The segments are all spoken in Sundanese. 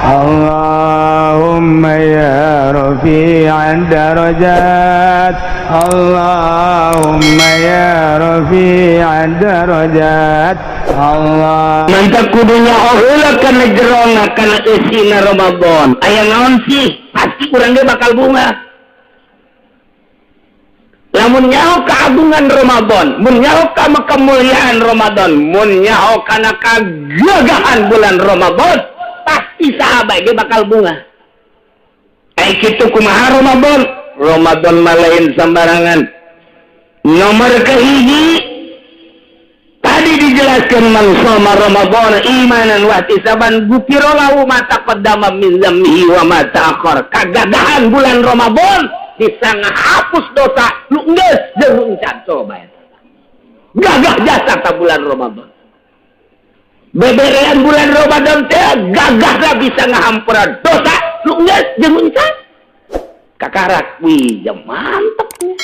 اللهم يا رفيع الدرجات، اللهم يا رفيع الدرجات، Allah. Mantap, kudu nyaho heula kana jerona, kana eusina Ramadan. Aya naon sih? Pasti urang ge bakal bungah. Lamun nyaho keagungan Ramadan, mun nyaho ka kemuliaan Ramadan, mun nyaho kana kagagahan bulan Ramadan, pasti sahabat ge bakal bungah. Ai kitu kumaha Ramadan? Ramadan mah lain sembarangan. Nomor kahiji tadi dijelaskan, man shoma Ramadan imanan wa ihtisaban ghufira lahu ma taqaddama min dzambihi wa ma ta'akhkhar. Kagagahan bulan Ramadan bisa ngahapus dosa lu geus jeung nu encan. Coba eta gagah jasa ka bulan Ramadan. Beberean bulan Ramadan teh gagahna bisa ngahampura dosa lu geus jeung nu encan. Kakarak, wih ya, mantep nya.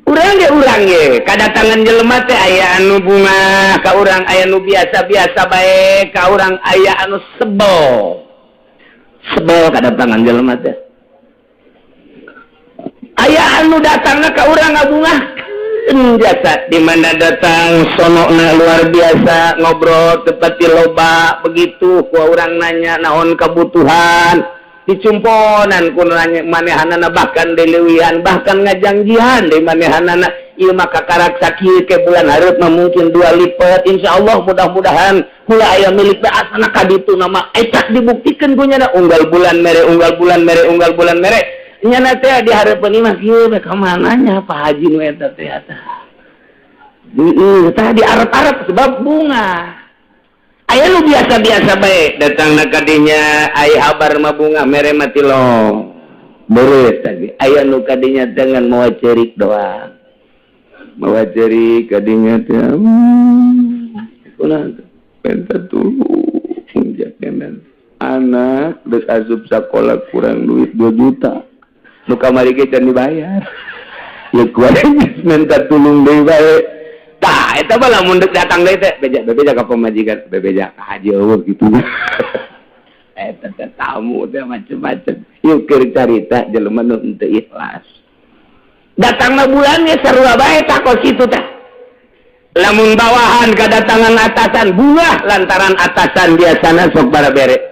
Urang ge, urang ge kadatangan jelema teh aya anu bungah ka urang, aya nu biasa-biasa bae ka urang, aya anu sebel sebel kadatangan jelema teh, aya anu datangna ka urang ngabungahkeun jasa. Di mana datang sonokna luar biasa, ngobrol tepati loba. Begitu ku urang nanya naon kebutuhan, dicumponan ku nanya manehanana, bahkan dileuwihan, bahkan ngajangjihan di manehanana, ieu mah kakarak sakieu, ke bulan hareup mah mungkin dua lipat, insyaallah, mudah-mudahan kula aya milik teh asana ka ditu nama eta dibuktikan ku nyana, unggal bulan mere, unggal bulan mere, unggal bulan mere. Nyana teh di hareupeun imah kieu we, ka mana nya Pak Haji nu eta teh? Eta heeh, tah di arep-arep sebab bungah. Aya nu biasa-biasa bae datang na kadinya, aya habar mah bungah, mere mah tilong beres. Tadi aya nu kadinya dengan mawa cerik doang, mawa cerik kadinya teh, kunaon minta tulung jakenan anak geus asup sakola, kurang duit 2 juta, nu kamari ge can dibayar ya, kuat minta tulung deui bae. Tah, eta mah lamun deuk datang deui teh beja bebeja ka pamajikan, bebeja ka haji eueuh kitu. Eta teh tamu teh macem-macem. Yeuh keur carita jelema nu henteu ikhlas. Datangna bulannya sarua bae tah kos kitu tah. Lamun bawahan kedatangan atasan bungah lantaran atasan biasana sok barabere.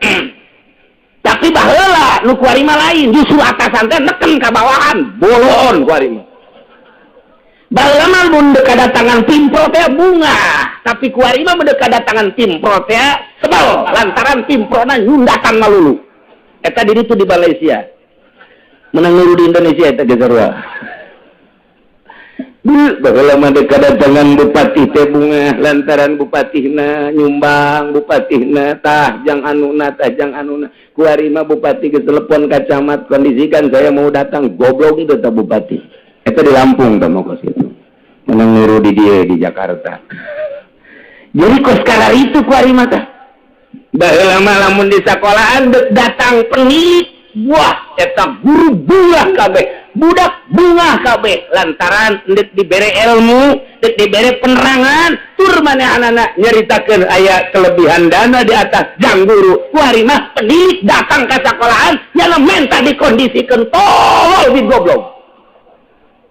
Tapi baheula nu kuari mah lain, justru atasan teh neken ka bawahan, bolon kuari mah. Baheula mah mun deuk kedatangan pimpro teh bungah, tapi kuari mah mun deuk kedatangan pimpro teh sebel lantaran pimprona nyundakan malulu. Eta di ditu di Malaysia. Menang niru di Indonesia eta ge sarua. Baheula mah deuk kedatangan bupati teh bungah lantaran bupatihna nyumbang, bupatihna tah jang anuna, tah jang anuna. Kuari mah bupati geus telepon ka camat, "Kondisikan, saya mau datang." Goblok teu tah bupati. Eta di Lampung tah mah kos itu. Menang niru di dieu di Jakarta. Jadi kos karar itu kuari mah tah. Baheula mah lamun di sekolahan deuk datang penilik, wah eta guru bungah kabeh, budak bungah kabeh lantaran deuk dibere ilmu, deuk dibere penerangan, tur manehanana nyaritakeun aya kelebihan dana di atas jang guru. Kuari mah penilik datang ke sekolahan nyana menta dikondisikeun tolol di goblok.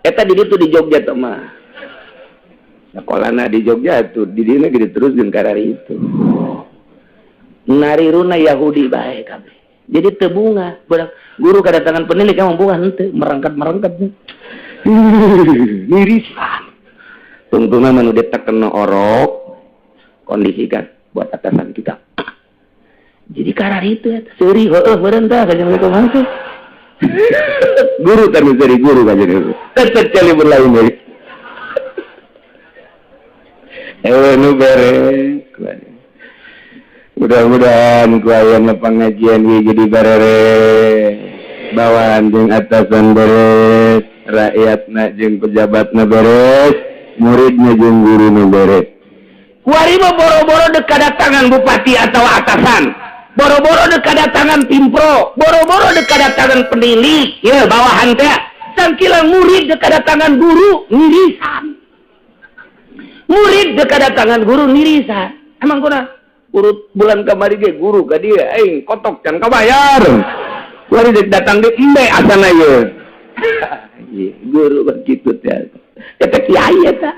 Eta di ditu di Jogja tuh mah. Sekolahna di Jogja tuh di dieu gede terus jeung karari itu. Nariruna Yahudi bae kabeh. Jadi teu bungah budak guru kedatangan penilik emang bungah henteu, merangkat-merangkat. Mirisan. Tungtungna mah nu ditekena orok, kondisikan buat atasan kita. Jadi karar itu eta seuri heueuh meureun tah ka Assalamualaikum teh. Guru kan seuri guru kan jadi. Tetep cali berlain deui. Nu beres. Mudah-mudahan ku ayana pengajian ieu jadi beres. Bawahan jeung atasan beres, rakyatna jeung pejabatna beres, muridna jeung guruna beres. Kuari mah boro-boro deuk kadatangan bupati atau atasan, boro-boro deuk kadatangan pimpro, boro-boro deuk kadatangan penilik, ya bawahan teh sangkilang murid deuk kadatangan guru nirisan. Murid deuk kadatangan guru nirisan. Emang kuna? Urut bulan kamari ge guru ka dieu aing kotok can kabayar. Kuari dek datang di embe asana ye. Guru begitu teh. Eta kiai eta.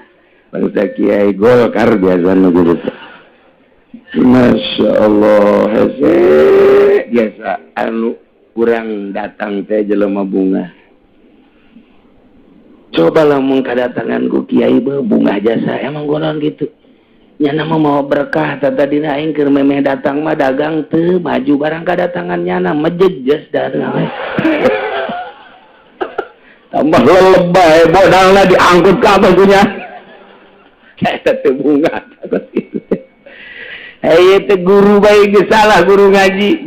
Bangsa kiai Golkar biasana guru teh. Masya Allah, hese biasa anu kurang datang teh jelema bunga. Coba lamun kadatangan ku kiai bunga jasa, emang gonon gitu. Nyana mah mau berkah tata dina aing keur memeh datang mah dagang teu maju barang kadatangan nyana mejejes dagang we. Tambah lelebay modalna diangkut ka apa punya. Eta teh bunga gitu. Hei teh guru bae geus salah guru ngaji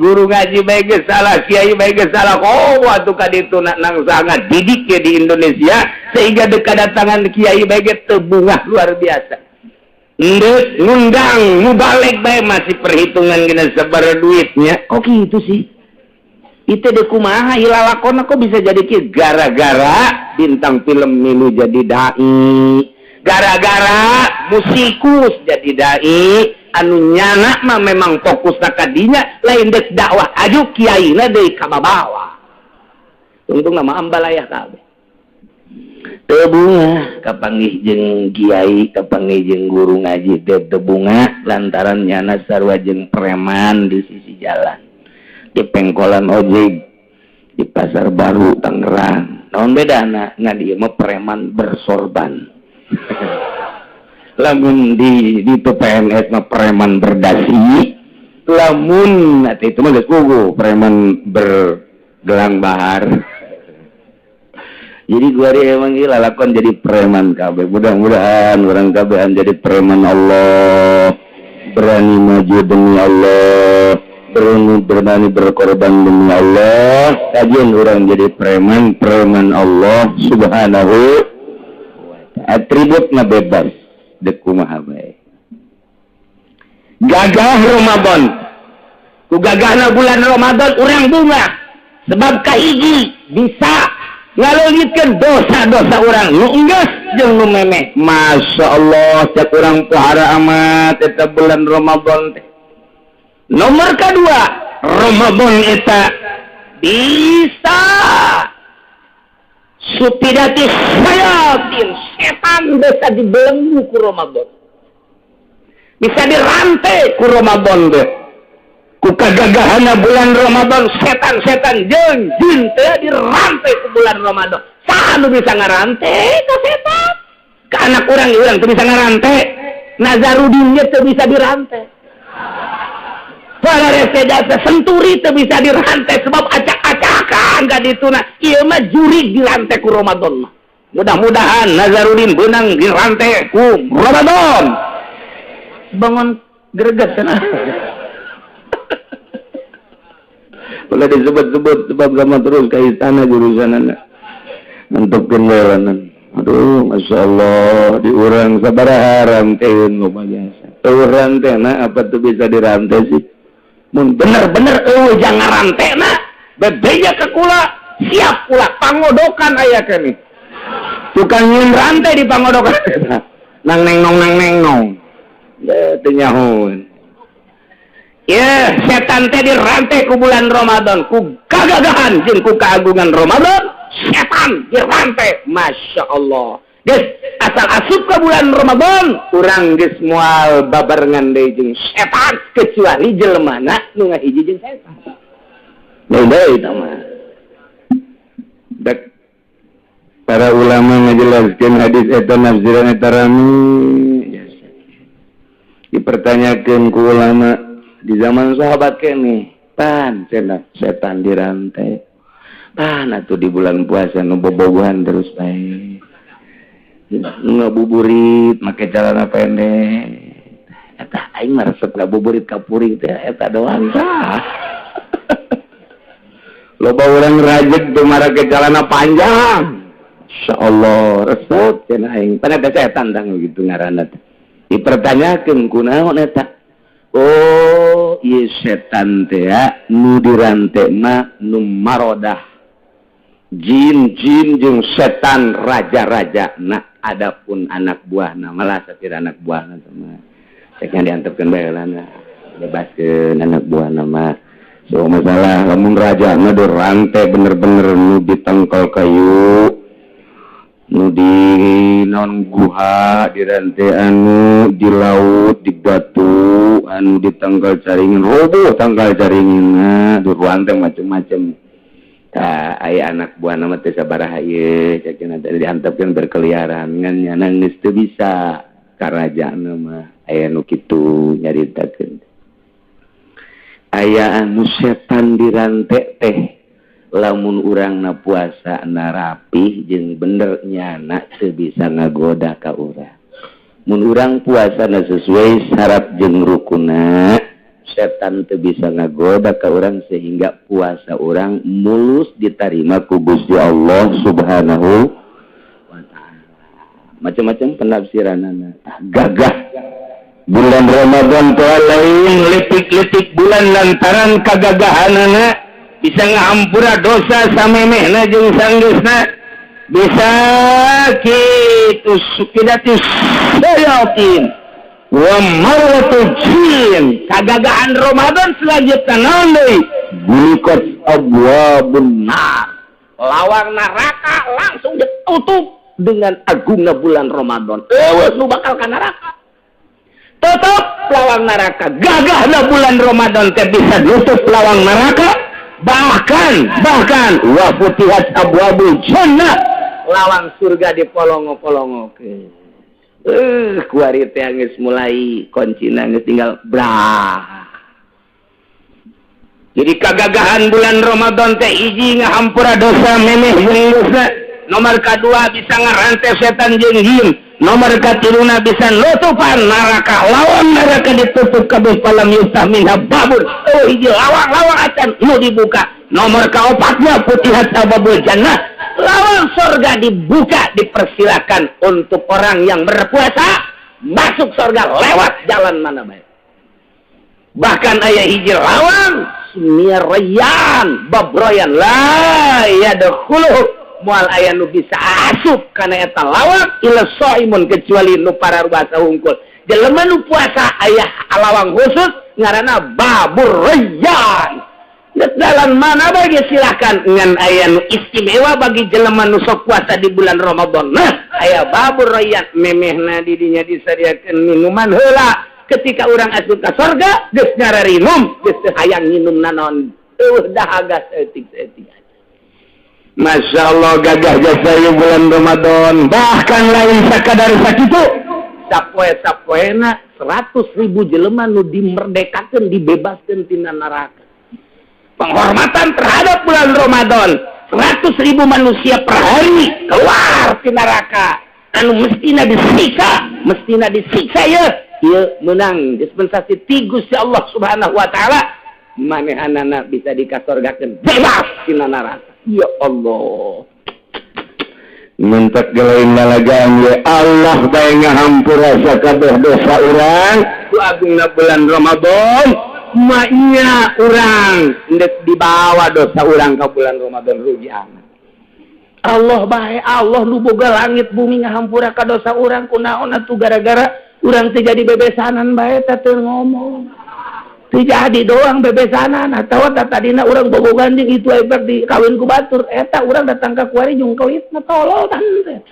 bae geus salah, kiai bae geus salah. Oh, atuh ka ditu nang sangat didik ya di Indonesia sehingga dek kadatangan kiai bae ge teu bungah luar biasa. Ndek ngundang mubalig bae masih perhitungan gina sabar duitnya. Kok gitu sih? Itu deh kumaha ilalakona kok bisa jadi kieu gara-gara bintang film milu jadi dai. Gara-gara musikus jadi dai anu nyana mah memang fokus kadinya lain dek dakwah aju kiaina deui ka babawa. Tungtung nama ambalayah kabeh. Teu bunga kapanggih jeung kiai, kapanggih jeung guru ngaji teh teu bunga lantaran nyana sarua jeung preman di sisi jalan. Di pengkolan ojek di Pasar Baru Tangerang. Naon bedana? Ngan ieu mah preman bersorban. Lamun di PNS mah preman berdasi, lamun nanti itu mah geus puguh preman bergelang bahar. Jadi gua emang gila lakon jadi preman kabeh. Mudah-mudahan orang kabehan jadi preman Allah, berani maju demi Allah, berani berani berkorban demi Allah. Kajian orang jadi preman, preman Allah Subhanahu wa ta'ala. Atributna bebas dek kumaha bae. Gagah Ramadan. Ku gagahna bulan Ramadan urang bunga. Sebab kahiji bisa ngaleungitkeun dosa-dosa urang nu enggeus jeung nu memeh. Masya Allah, cek urang pohara amat eta bulan Ramadan teh. Nomor kedua, Ramadan eta bisa supidati syayatin, setan bisa dibelenggu ku Ramadan, bisa dirantai ku Ramadan deh. Ku kagagahana bulan Ramadan setan-setan jeung jin teh dirantai ku bulan Ramadan. Saha nu bisa ngarantai ka setan? Ka anak urang, urang teu bisa ngarantai. Nazarudin nya teu bisa dirantai. Para jasa Senturi teu bisa dirantai sebab acak-acakan ka dituna. Ieu mah jurig dirantai ku Ramadan mah. Mudah-mudahan Nazarudin beunang dirantai ku Ramadan. Bangun greget cenah. Boleh disebut-sebut sebab sama terus ke istana jurusanana. Mantepkeun welanan. Aduh, Masya Allah, diurang sabaraha ranteun loba jasa. Eueuh rantena apa tuh bisa dirantai sih? Mun bener-bener eueuh jangan rantena, bebeja ke kula, siap kula pangodokan aya keneh. Tukang nyin rantai di pangodokan. Nang neng nong nang neng nong. Ya teu nyahoeun. Ya, setan teh dirantai ku bulan Ramadan, ku kagagahan jeung ku keagungan Ramadan, setan dirantai. Masya Allah. Geus, asal asup ke bulan Ramadan, urang geus moal babarengan deui jeung setan kecuali jelemana nu ngahiji jeung setan. Deui deui eta mah. Dek para ulama ngajelaskeun hadis eta nafsiran eta rame. Dipertanyakeun ku ulama di zaman sahabat kene, pan cenah setan dirantai. Pan atuh di bulan puasa nu bobogohan terus bae. Ngabuburit make celana pendek. Eta aing mah resep ngabuburit ka puring teh eta doang tah. Loba urang rajeg teu marake celana panjang. Insyaallah resep cenah aing. Pan eta setan tang gitu ngaranna teh. Dipertanyakeun kunaon eta? Oh, ieu setan teh nu dirante mah nu marodah. Jin-jin jeung setan raja-raja. Nah, adapun anak buahna malah satir anak buahna mah. Ceknya diantepkeun bae lana. Bebaskeun anak buah nama. So masalah lamun raja mah rantai bener-bener nu ditangkal kayu, nu di non guha di rantai, anu di laut di batu, anu di tangkal caringin roboh tangkal caringin di rantai macem-macem. Tah, aya anak buah nama teh sabaraha ieu cek teh diantepkeun berkeliaran, ngan nyana geus teu bisa karajaan mah. Aya nu kitu nyaritakeun, aya anu setan dirante teh. Lamun urang na puasa na rapih jeung bener, nyana teu bisa ngagoda ka urang. Mun urang puasa na sesuai syarat jeung rukuna, setan teu bisa ngagoda ka urang sehingga puasa urang mulus diterima ku Gusti Allah Subhanahu wa Ta'ala. Macam-macam penafsiranana. Gagah bulan Ramadan teh, lain letik-letik bulan, lantaran kagagahanana bisa ngahampura dosa samemehna jeung sanggeusna, bisa kitu. Sukidatis sayatin wa marwatu jin. Kagagahan Ramadan selanjutnya naon deui? Bulikat abwabun nar, lawang neraka langsung ditutup dengan agungna bulan Ramadan. Euweuh nu bakal ka neraka, tutup lawang neraka. Gagahna bulan Ramadan teh bisa nutup lawang neraka, bahkan bahkan wa futihat abwabul jannah, lawang surga dipolongo-polongo. Kuari teh geus mulai kuncina geus tinggal brah. Jadi kagagahan bulan Ramadan teh hiji, ngahampura dosa memeh jeung dosa. Nomor kedua, bisa ngarante setan jeung jin. Nomor katiluna, bisa nutupan neraka, lawang neraka ditutup kabeh, falam yuftah minha babun. Oh, hiji lawang-lawang acan nu dibuka. Nomor kaopatnya, futihat abwabul jannah, lawang surga dibuka, dipersilakan untuk orang yang berpuasa masuk surga lewat jalan mana baik. Bahkan aya hiji lawang summiya Rayyan, bab Rayyan, la yadkhuluhu, moal aya nu bisa asup kana eta lawang illa shaimun, kecuali nu pararuasa hungkul. Jelema nu puasa aya lawang khusus ngaranna Babur Rayyan. Jalan mana bagi silakan, ngan aya nu istimewa bagi jelema nu sok puasa di bulan Ramadan. Nah, aya Babur Rayyan, memehna di dinya disadiakeun minuman heula. Ketika orang asup ka sorga geus ngararinum, geus teu hayang nginum naon, eueuh dahaga saeutik-saeutik. Masya Allah, gagah jasa ieu bulan Ramadan. Bahkan lain sakadar sakitu, sapoe sapoena 100.000 jelema nu dimerdekakeun, dibebaskeun tina neraka. Penghormatan terhadap bulan Ramadan, 100.000 manusia per hari keluar di neraka anu mestina disiksa, mestina disiksa. Ya, ieu menang dispensasi ti Gusti Allah Subhanahu wa Taala, manehanana bisa dikasorgakeun, bebas tina neraka. Ya Allah, mentak gelain lalagaan ya Allah bae ngahampura sakabeh dosa urang ku agungna bulan Ramadan. Maknya urang ndek dibawa dosa urang ke bulan Ramadan, rugi amat. Allah bae, Allah nu boga langit bumi ngahampura ka dosa urang, kunaon atuh gara-gara urang teu jadi bebesanan bae teh teu ngomong? Teu jadi doang bebesanan atawa tadina urang bobogan jeung itu hebat di kawin ku batur eta urang datang ka kuari jeung kawitna, tolol tan teh.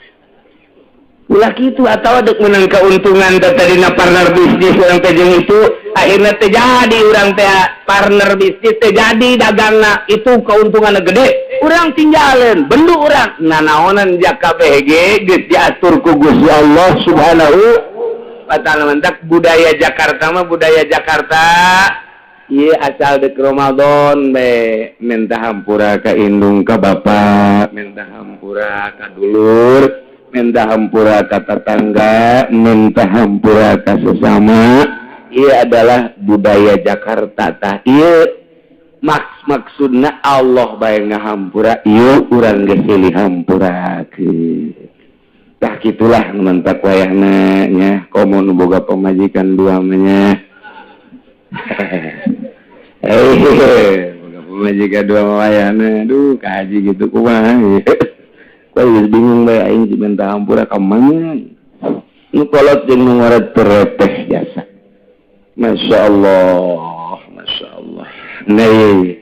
Ulah kitu. Atawa dek menang keuntungan teh tadina partner bisnis urang teh jeung itu, akhirnya teh jadi urang teh partner bisnis, teh jadi dagangna itu keuntunganna gede, urang tinggalin bendu urang nanaonan. Jaka BG geus diatur ku Gusti Allah Subhanahu wa Ta'ala. Mentak budaya Jakarta mah, budaya Jakarta. Iya, asal dek Ramadan be minta hampura ka indung ka bapak, minta hampura ka dulur, minta hampura ka tetangga, minta hampura ka sesama. Iya, adalah budaya Jakarta tah. Iya, maksudna Allah bae ngahampura, ieu urang geus silih hampurakeun. Tah, kitulah mentak wayahna nya, komo nu boga pamajikan dua mah nya. Eh, boga pamajikan dua mah wayahna, aduh, kaji gitu kumaha. Kok geus bingung bae aing sih minta hampura ka mana. Nu kolot jeung nu ngaret reteh jasa. Masya Allah, Masya Allah. Nih,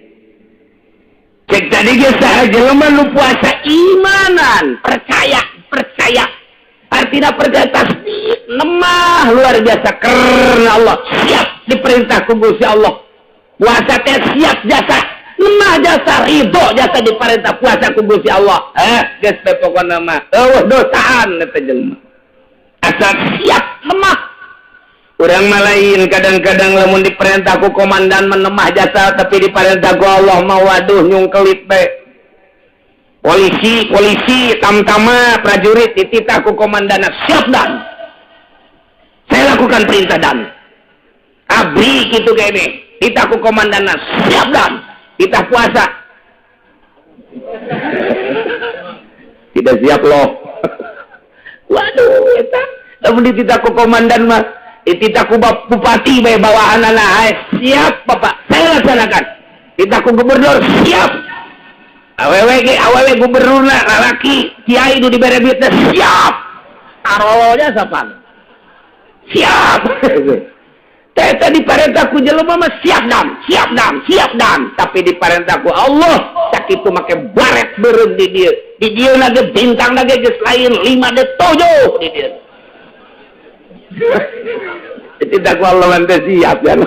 cek tadi ge saha jelema nu puasa imanan, percaya, percaya. Artinya percaya tasdik, nemah luar biasa karena Allah, siap diperintah ku Gusti Allah. Puasa teh siap jasa, nemah jasa, ridho jasa diperintah puasa ku Gusti Allah. Geus teh pokona mah eueuh dosaan eta jelema. Asal siap nemah. Urang mah lain, kadang-kadang lamun diperintah ku komandan menemah jasa, tapi diperintah ku Allah mah waduh nyungkelit bae. Polisi, polisi, tamtama, prajurit dititah ku komandan, siap dan. Saya lakukan perintah dan. Abri gitu kene, titah ku komandan, siap dan. Titah puasa. Tidak siap loh. Waduh, eta. Lamun dititah ku komandan mah, dititah ku bupati bae bawahanana, siap Bapak, saya laksanakan. Titah ku gubernur, siap. Awewe ge awewe gubernurna lalaki, kiai nu dibere duitna siap. Arolonya sapan. Siap. Teh diparentah ku jelema mah siap dan, siap dan, siap dan, tapi diparentah ku Allah sakitu make baret beureum di dieu. Di dieu na ge bintang na ge geus lain 5 de 7 di dieu. Dititah ku Allah mah teh siap ya.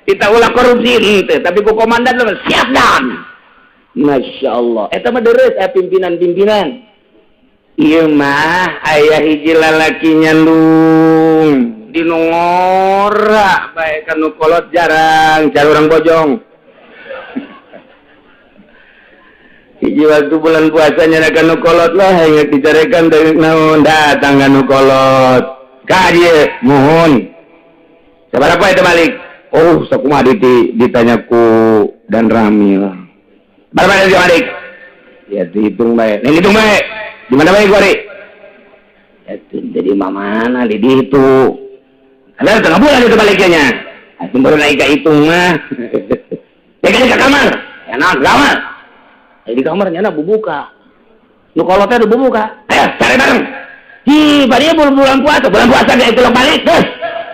Kita ulah korupsi henteu, tapi ku komandan mah siap dan. Masya Allah. Eta mah deres pimpinan-pimpinan. Ieu mah aya hiji lalaki nyandung di nu ngora bae ka nu kolot jarang cari urang bojong. Hiji waktu bulan puasa nyana ka nu kolot lah ingat dicarekan dari naon datang ka nu kolot. Ka dieu muhun. Sabaraha eta balik? Oh, sakumaha ditanya ku dan Ramil. Berapa dia balik? Ya dihitung bae. Nih hitung bae. Di mana bae gua, Ya jadi mana di dihitung. Ada setengah bulan itu baliknya. Itu baru naik ke hitung mah. Ya kan ke kamar. Ya nah, kamar. Ya, di kamarnya na bubuka. Nu kolotnya udah bubuka. Ayo cari bareng. Hi, bari bulan puasa, bulan puasa gak itu balik terus.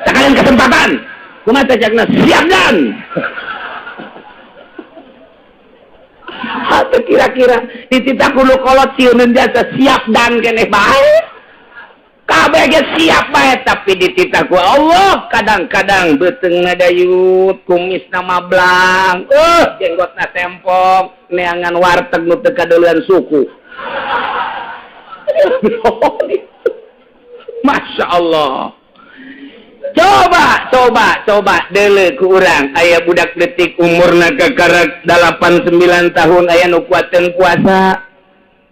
Sekalian kesempatan. Kumaha teh cakna siap dan. Atau kira-kira dititah ku nu kolot sieuneun jasa siap dan keneh bae. Kabeh ge siap bae tapi dititah ku Allah kadang-kadang beuteungna dayut, kumisna mablang, jenggotna tempong, neangan warteg nu teu kadeuleuan suku. Masya Allah. Coba, coba, coba deuleu ku urang aya budak detik umurna kakarak 8 9 tahun aya nu kuateun puasa.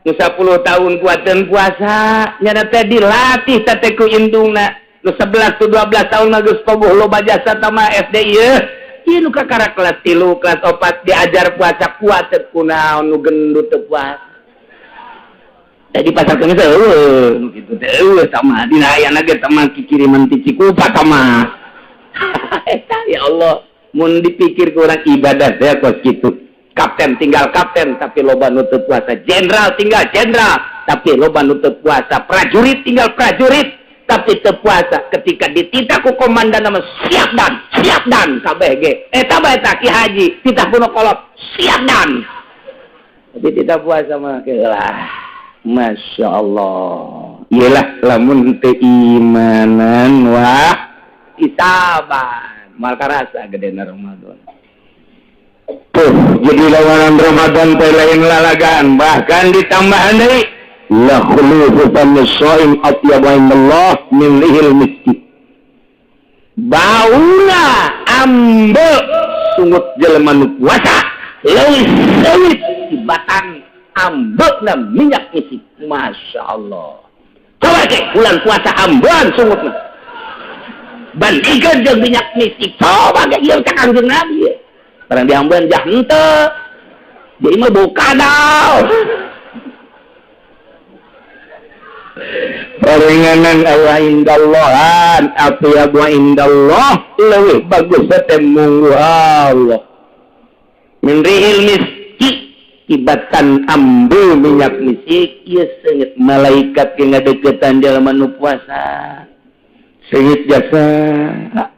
Nu 10 tahun kuateun puasa, nyana teh dilatih teh ku indungna. Nu 11 tu 12 tahun mah geus paguh loba jasa tama SD ieu. Ieu nu kakarak kelas 3, kelas 4 diajar puasa kuat teu kunaon nu gendut teu puasa. Jadi pasar kemis eueuh nu kitu teh eueuh tama dina ayana ge tama kikiriman ti Cikupa tama. Eta ya Allah, mun dipikir ku urang ibadah teh kos kitu. Kapten tinggal kapten tapi loba nu teu puasa, jenderal tinggal jenderal tapi loba nu teu puasa, prajurit tinggal prajurit tapi teu puasa. Ketika dititah ku komandan nama siap dan kabeh ge. Eta bae eta Ki Haji titah ku nu kolot siap dan. Tapi tidak puasa mah lah. Masya Allah. Iyalah lamun teu imanan wah isaban mal karasa gedena Ramadan. Tuh, jadi lawanan Ramadan teh lain lalagaan, bahkan ditambahan deui la khulufu famis shaim atyabu indallah min rihil miski. Bauna ambe sungut jelema nu puasa leuwih seuit tibatan ambekna minyak misik. Masya Allah. Coba ke bulan puasa ambean sungutna bandingkeun jeung minyak misik. Coba ke ieu cak Kangjeng Nabi. Barang diambean jah henteu. Jadi mah bau kadal. Paringanan aya indallahan atyabu indallah leuwih bagus teh munggu Allah. Min rihil miski tibatan ambil minyak misik ieu seungit malaikat ge ngadeukeutan jalma nu puasa. Seungit jasa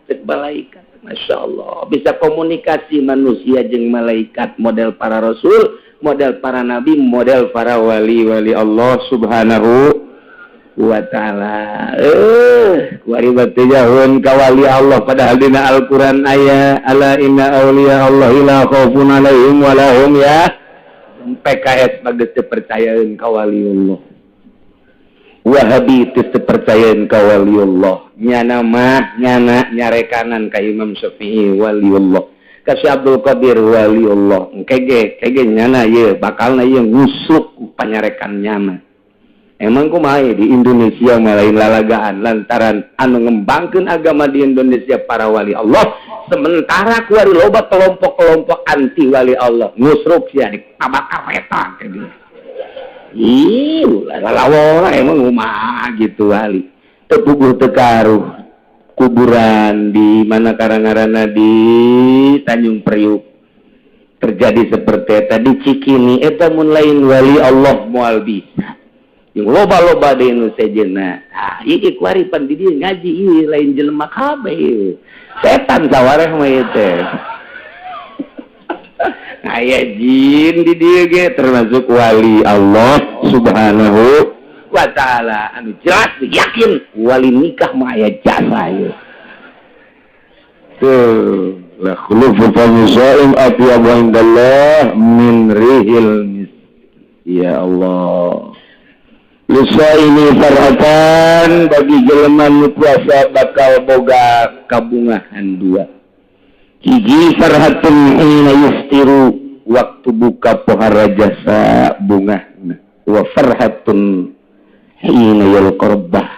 Cek malaikat. Masya Allah, bisa komunikasi manusia jeung malaikat, model para rasul, model para nabi, model para wali-wali Allah Subhanahu wa Ta'ala. Kuari batu jahun ka wali Allah, padahal dina Al-Qur'an aya ala inna auliya Allah la khaufun alaihim wa lahum ya. PKS mah geus teu percayaeun ka wali Allah, Wahabi teu percayaeun ka wali Allah, nyana mah nyana nyarekanan ka Imam Syafi'i wali Allah, ka Syekh Abdul Qadir wali Allah. Kege kege nyana ye bakalna ye ngusuk panyarekan nyana. Emang kumaha di Indonesia mah lain lalagaan, lantaran anu ngembangkeun agama di Indonesia para wali Allah, sementara kuari loba kelompok-kelompok anti wali Allah ngusruk sia di tabak kareta kayak gitu. Ih, lalawa emang kumaha gitu wali. Teu puguh teu karuh kuburan di mana karangarana di Tanjung Priuk terjadi seperti tadi Cikini eta, mun lain wali Allah moal bisa. Yang loba-loba di nu sejenna. Ah, ieu kuari pan di dieu ngaji ieu lain jelema kabeh. Setan sawareh mah ieu teh. Aya jin di dieu ge, termasuk wali Allah Subhanahu wa Ta'ala anu jelas yakin wali nikah mah aya jasa ieu. Tuh, la khulufu fami shaim atyabu indallah min rihil misk. Ya Allah. Lisaimi farhatan, bagi jelema nu puasa bakal boga kabungahan dua. Hiji, farhatun hina yuftiru, waktu buka pohara jasa bungahna, wa farhatun hina yalqa rabbah,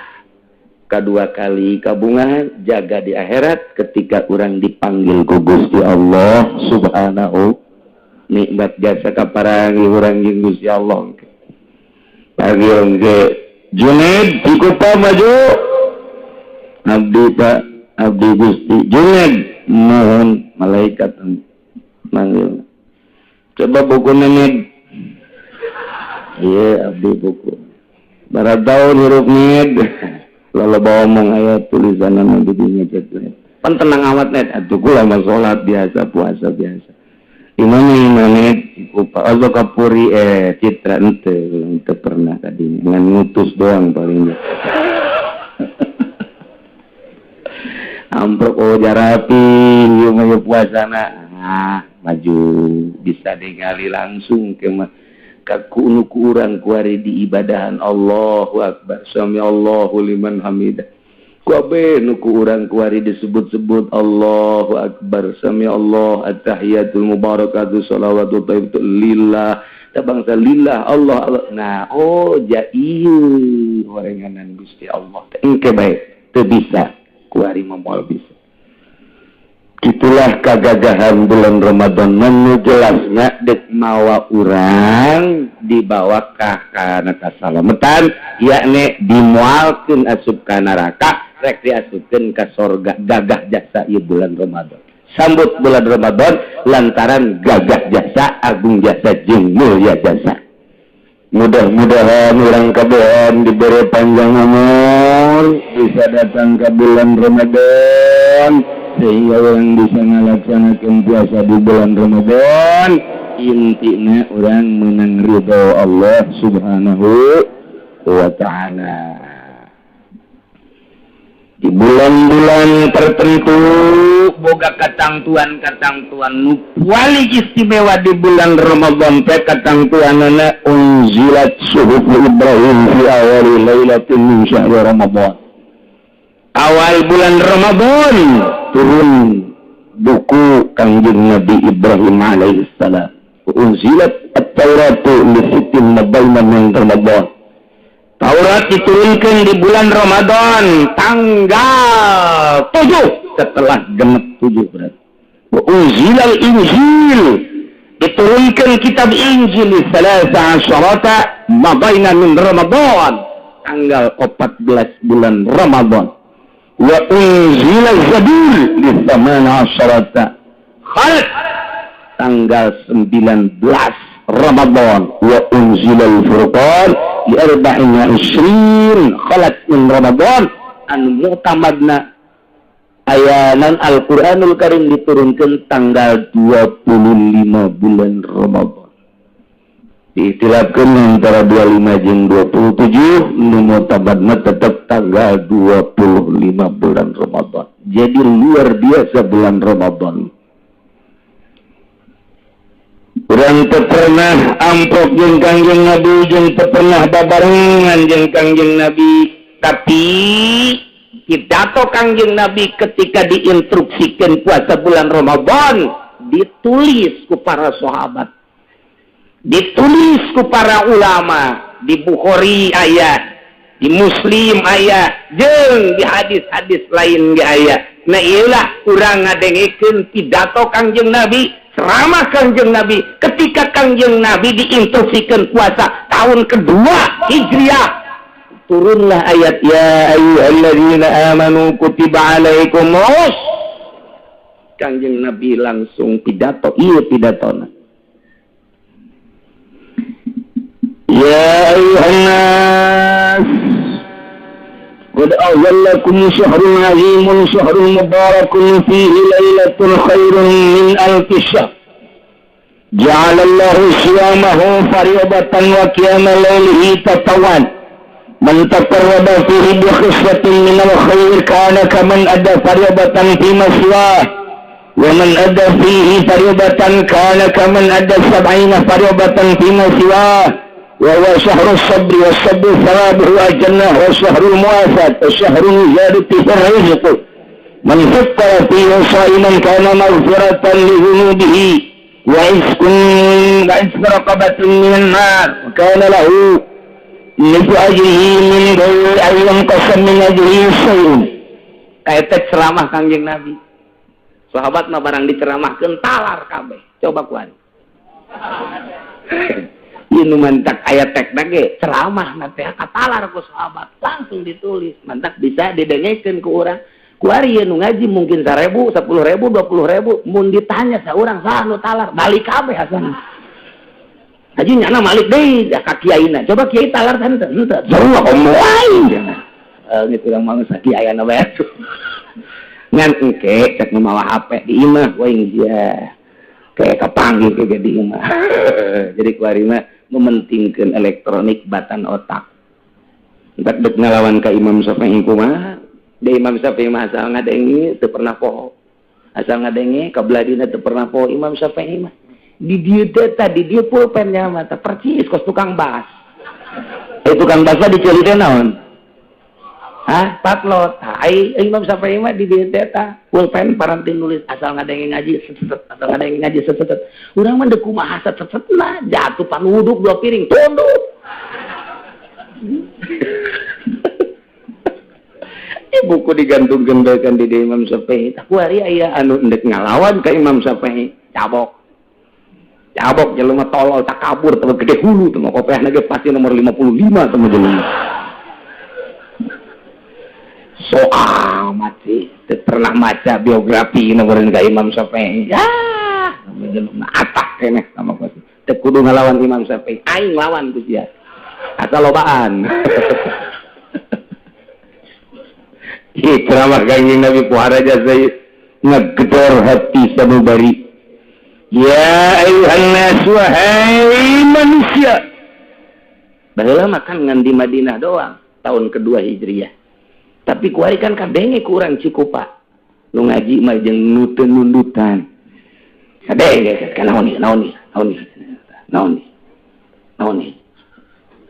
kedua kali kabungahan jaga di akhirat ketika orang dipanggil ku Gusti Allah Subhanahu. Nikmat jasa kaparangi urang jeung Gusti Allah. Panggil ge, "Junaid Cikupa, maju." "Abdi, Pak." "Abdi, Gusti." "Junaid." "Mohon." Malaikat manggil, "Coba buku nenek." "Iya, abdi buku barat tahun hirup ned." Lalu bawa omong aya tulisan anu di dinya cek. "Pan tenang amat, Net." "Atuh kula mah salat biasa, puasa biasa." "Di mana mana Cikupa?" "Oh, Kapuri Citra." Ente ente pernah tadi ngan ngutus doang paling. Amprok, oh jarapi ieu mah puasana. Ah, maju, bisa ningali langsung ke mah kaku ku urang kuari di ibadahan. Allahu akbar, sami Allahu liman hamidah. Kabeh nu ku urang kuari disebut-sebut Allahu akbar, sami Allah, at-tahiyatul mubarakatuh, salawatu thayyibatu lillah, ta bangsa lillah Allah, Allah. Nah, oh ja ieu warenganan Gusti Allah teh engke bae teu bisa kuari mah, moal bisa. Itulah kagagahan bulan Ramadan menu jelasnya dek mawa urang dibawa ka kana kasalamatan, yakni dimualkeun asup ka neraka rek diasupkeun ka sorga. Gagah jasa ieu bulan Ramadan. Sambut bulan Ramadan lantaran gagah jasa, agung jasa jeung mulia jasa. Mudah-mudahan urang kabehan diberi panjang umur, bisa datang ke bulan Ramadan sehingga orang bisa ngalaksanakan puasa di bulan Ramadan. Intinya orang menang ridho Allah Subhanahu wa Ta'ala. Di bulan-bulan tertentu boga katangtuan-katangtuan nu paling istimewa. Di bulan Ramadan teh katangtuanana unzilat suhuf Ibrahim fi awali lailatin min syahri Ramadan. Awal bulan Ramadan turun buku Kangjeng Nabi Ibrahim alaihissalam. Unzilat at-Tauratu li sittin mabaina min Ramadan. Taurat diturunkan di bulan Ramadan tanggal 7, setelah genep 7 berarti. Wa unzilal Injil, diturunkan kitab Injil salasa asyarata mabaina min Ramadan, tanggal 14 bulan Ramadan. Wa unzila Zabur di samana asyarata khalq, tanggal 19 Ramadan. Wa unzila al-Furqan li arba'in wa ishrin khalat min Ramadan, anu mu'tamadna Aya non Al-Qur'anul Karim diturunkan tanggal 25 bulan Ramadan. Diikhtilafkeun antara 25 jeung 27, nu mutamadna tetep tanggal 25 bulan Ramadan. Jadi luar biasa bulan Ramadan. Urang teu pernah amprok jeung Kangjeng Nabi, jeung teu pernah babarengan jeung Kangjeng Nabi, tapi pidato Kangjeng Nabi ketika diinstruksikan puasa bulan Ramadan ditulis ku para sahabat, ditulis ku para ulama, di Bukhari aya, di Muslim aya, jeung di hadis-hadis lain ge aya. Nah, iyalah urang ngadengekeun pidato Kangjeng Nabi, ceramah Kangjeng Nabi ketika Kangjeng Nabi diinstruksikan puasa tahun kedua Hijriah. Turunlah ayat ya ayyuhalladzina amanu kutiba alaikumus. Kangjeng Nabi langsung pidato, iya pidatona. Ya ayyuhan nas qad azallakum syahrun azimun syahrun mubarakun fihi lailatun khairun min alfi syahr. Ja'alallahu siyamahu fariidatan wa qiyama lailihi tatawwan. Man taqarraba fihi bi khislatin minal khair kana kaman adda fariidatan fi ma siwah wa man adda fihi fariidatan kana kaman adda sab'ina fariidatan fi ma siwah wa huwa syahrus sabri was sabru thawabuhu al-jannah wa syahrul muwafat wa syahrul ziyadati fir rizq man fattara fihi sha'iman kana maghfiratan li dhunubihi wa iskun wa isku raqabatin minan nar wa kana lahu nisfu ajrihi min ghairi an yanqasa min ajrihi syai'un. Eta ceramah Kangjeng Nabi. Sahabat mah barang diceramahkeun talar kabeh. Coba ku ari. Ieu nu mantak aya tekna ge ceramah na teh katalar ku sahabat, langsung ditulis. Mantak bisa didengekeun ku urang. Ku ari ieu nu ngaji mungkin 1000, 10.000, 20.000, mun ditanya saurang saha nu talar, balik kabeh asana. Haji nyana malik deui ka kiaina. Coba kiai talar teh henteu. Seru komo aing. Gitu urang mah geus kiai bae. Ngan engke cek nu mawa HP di imah we sia. Kayak kapanggih ke di imah. Jadi ku ari mah mementingkeun elektronik batan otak. Entak dek ngalawan ka Imam Syafi'i kumaha? Da Imam Syafi'i mah asal ngadenge teu pernah poho. Asal ngadenge ka beladina teu pernah poho Imam Syafi'i mah. Di dieu teh tadi dieu pulpennya mah teh percis kos tukang bas. Tukang bas mah diceuli teh naon? Hah, patlot. Ai Imam Syafi'i mah di dieu teh tah pulpen paranti nulis asal ngadenge ngaji set set, asal ngadenge ngaji set set. Urang mah deuk kumaha set set nah jatuh panuduk 2 piring tunduk. Buku digantungkeun bae kan di Imam Syafi'i. Tah kuari aya anu endek ngalawan ka Imam Syafi'i, cabok. Cabok jelema tolol takabur teu gede hulu teu kopeahna ge pasti nomor 55 teu jelema. So amat sih, teu pernah maca biografi nomor ka Imam Syafi'i. Ya, jelema atak keneh sama ku. Teu kudu ngalawan Imam Syafi'i, aing lawan ku sia. Asal lobaan. Ih, ceramah Kangjeng Nabi puhara jasa ngegedor hati sanubari. Ya ayuhan nas, wahai manusia. Baheula mah kan ngan di Madinah doang tahun kedua Hijriah. Tapi kuari kan kadenge ku urang Cikupa. Nu ngaji mah jeung nu teu nundutan. Kadenge kan naon ieu, naon ieu, naon ieu. Naon ieu. Naon ieu.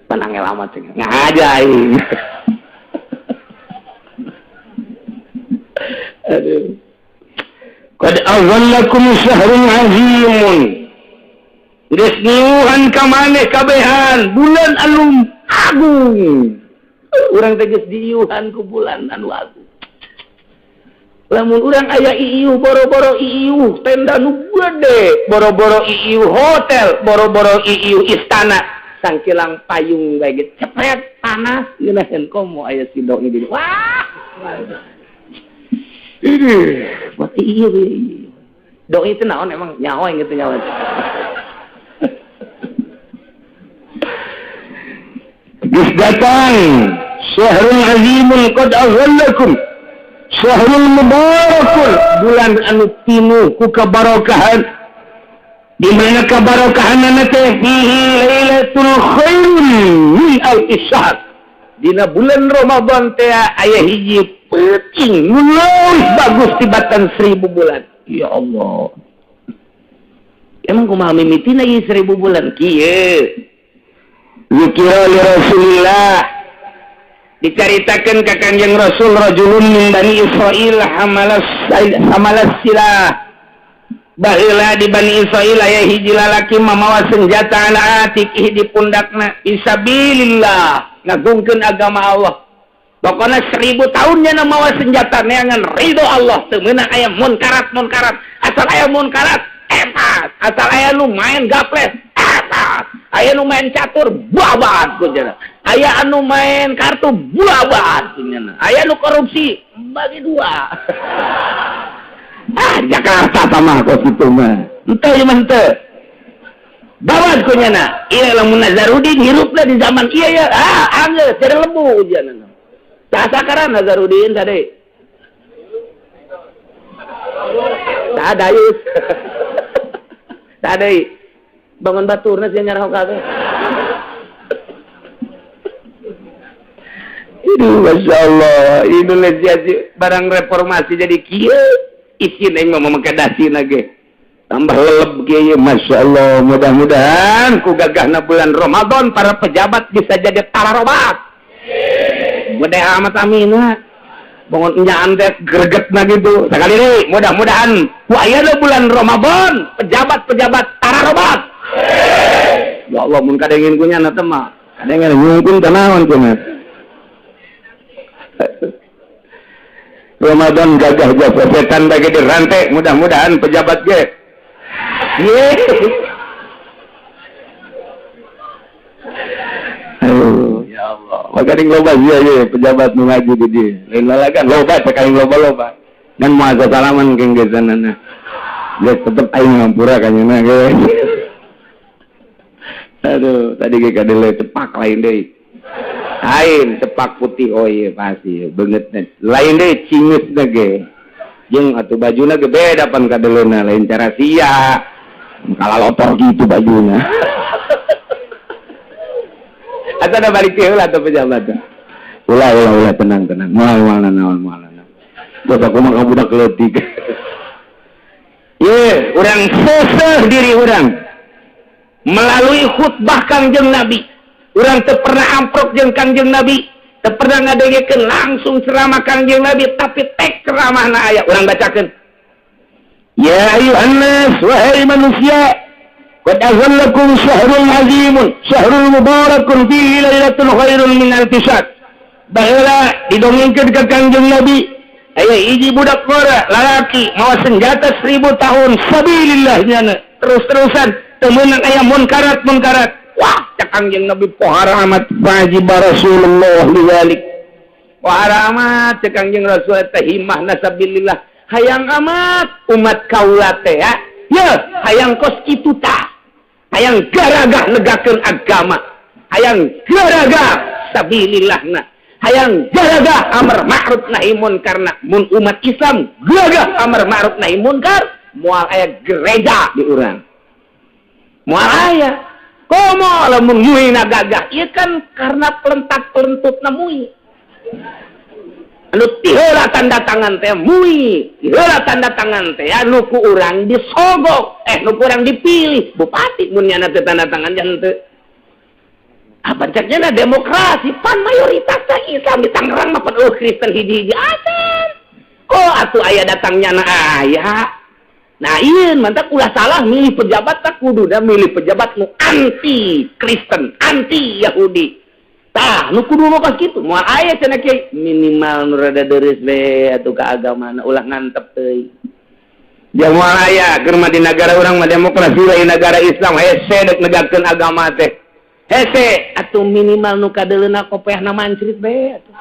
Pan angel amat cenah. Ngaja aing. Aduh. Qad azallakum syahrun azimun. Geus niuhan ka maneh kabehan bulan anu agung. Urang teh geus diiuhan ku bulan anu agung. Lamun urang aya iiuh boro-boro iiuh tenda nu gede, boro-boro iiuh hotel, boro-boro iiuh istana, sangkilang payung bae ge cepet panas ngeunaheun komo aya sido di dieu. Wah. Ini buat iya dong itu naon emang nyawa yang gitu nyawa. Geus datang syahrun azimun qad azallakum Syahrul mubarakun, bulan anu pinuh ku kebarokahan. Di mana kebarokahan teh? Fihi lailatul khairun min alfi syahr. Dina bulan Ramadan teh aya hiji peuting nu leuwih bagus tibatan 1000 bulan. Ya Allah, emang kumaha mimitina ieu 1000 bulan? Kieu, zikira li Rasulillah, dicaritakeun ka Kangjeng Rasul, rajulun min Bani Israil hamalas silah. Baheula di Bani Israil aya hiji lalaki mamawa senjata ala atiqih, di pundakna, fisabilillah, ngagungkeun agama Allah. Pokoknya 1000 tahunnya mawa senjata neangan ridho Allah. Teu meunang aya munkarat munkarat, asal aya munkarat epat, asal aya nu main gaples epat, aya nu main catur babat kunyana, aya anu main kartu babat kunyana, aya nu korupsi bagi dua. Ah, Jakarta sama kos itu mah ente mah ente babat kunyana. Iya, lamun Nazarudin hirupna di zaman iya ya, ah, anggeus jadi lebu ujianna. Sakaran Nazarudin tadi. Tak dayus. Tak deui. Bangun baturna sia nyarah kabeh. Aduh, Masya Allah, Indonesia sih, barang reformasi jadi kieu, isin aing mah make dasina ge. Tambah leleb kieu, Masya Allah, mudah-mudahan ku gagahna bulan Ramadan para pejabat bisa jadi tararobat. Mudah amat amin. Bangun nyaan teh gregetna gitu. Sekali deui, mudah-mudahan ku ayeuna bulan Ramadan pejabat-pejabat tararobat. Ya Allah, mun kadengin ku nyana teh mah. Kadengin nyungkun teh naon kumaha. Ramadan gagah jasa setan bagi dirantai, mudah-mudahan pejabat ge. Aduh, ya Allah. Maka ding loba sia ye pejabat nu ngaji di dieu. Lain lalagan loba cek aing loba-loba. Dan moal salaman keng geus sanana. Geus tetep aing ngampura ka nyeuna ge. Aduh, tadi ge kadele cepak lain deui. Lain cepak putih, oh iya pasti beungeut lain deui cingeusna ge. Jeung atuh bajuna ge beda pan kadeleuna, lain cara sia. Kalalotor gitu bajuna. Atau ada balik ke heula atau pejabat. Ulah ulah ulah, tenang tenang. Moal moal naon moal naon. Bos aku mah budak leutik. Ye, urang seseh diri urang melalui khutbah Kangjeng Nabi. Urang teu pernah amprok jeung Kangjeng Nabi, teu pernah ngadengekeun langsung ceramah Kangjeng Nabi, tapi tek ceramahna aya urang bacakeun. Ya ayuhan nas, wahai manusia, qad azallakum syahrul azimun, syahrul mubarakun fihi lailatul khairun min alfi syahr. Baheula didongengkeun ka Kangjeng Nabi, aya hiji budak ngora lalaki mawa senjata 1000 tahun sabilillah nyana terus-terusan teu meunang aya munkarat munkarat. Wah, cak Kangjeng Nabi pohara amat, wajib Rasulullah liwalik. Pohara amat cak Kangjeng Rasul teh himahna sabilillah. Hayang amat umat kaula teh ya. Ya, hayang kos kitu tah. Hayang garagah negakeun agama. Hayang garagah sabilillahna. Hayang garagah amar ma'ruf nahi munkarna. Mun umat Islam gagah amar ma'ruf nahi munkar, moal aya gereja di urang. Moal aya. Komo lamun muina gagah, ieu kan karena pelentat-pelentutna mui. Anu tiheula tanda tangan teh mui, tiheula tanda tangan teh anu ku urang disogok, nu ku urang dipilih bupati mun nyana teh tanda tangan jangan teu. Apa ceknya na demokrasi pan mayoritas teh Islam di Tangerang mah pan eueuh Kristen hiji-hiji acan. Kok atuh aya datangnya na aya. Nah iya, mantap ulah salah milih pejabat tak kudu dah milih pejabat nu anti Kristen, anti Yahudi. Tah, nu kudu mah pas kitu. Moal aya cenah kiai minimal nu rada deureuh we atuh ka agamana ulah ngantep teuing. Ja moal aya keur mah di nagara urang mah demokrasi lain nagara Islam hese deuk negakeun agama teh. Hese atuh minimal nu kadeuleuna kopeahna mancrit be atuh.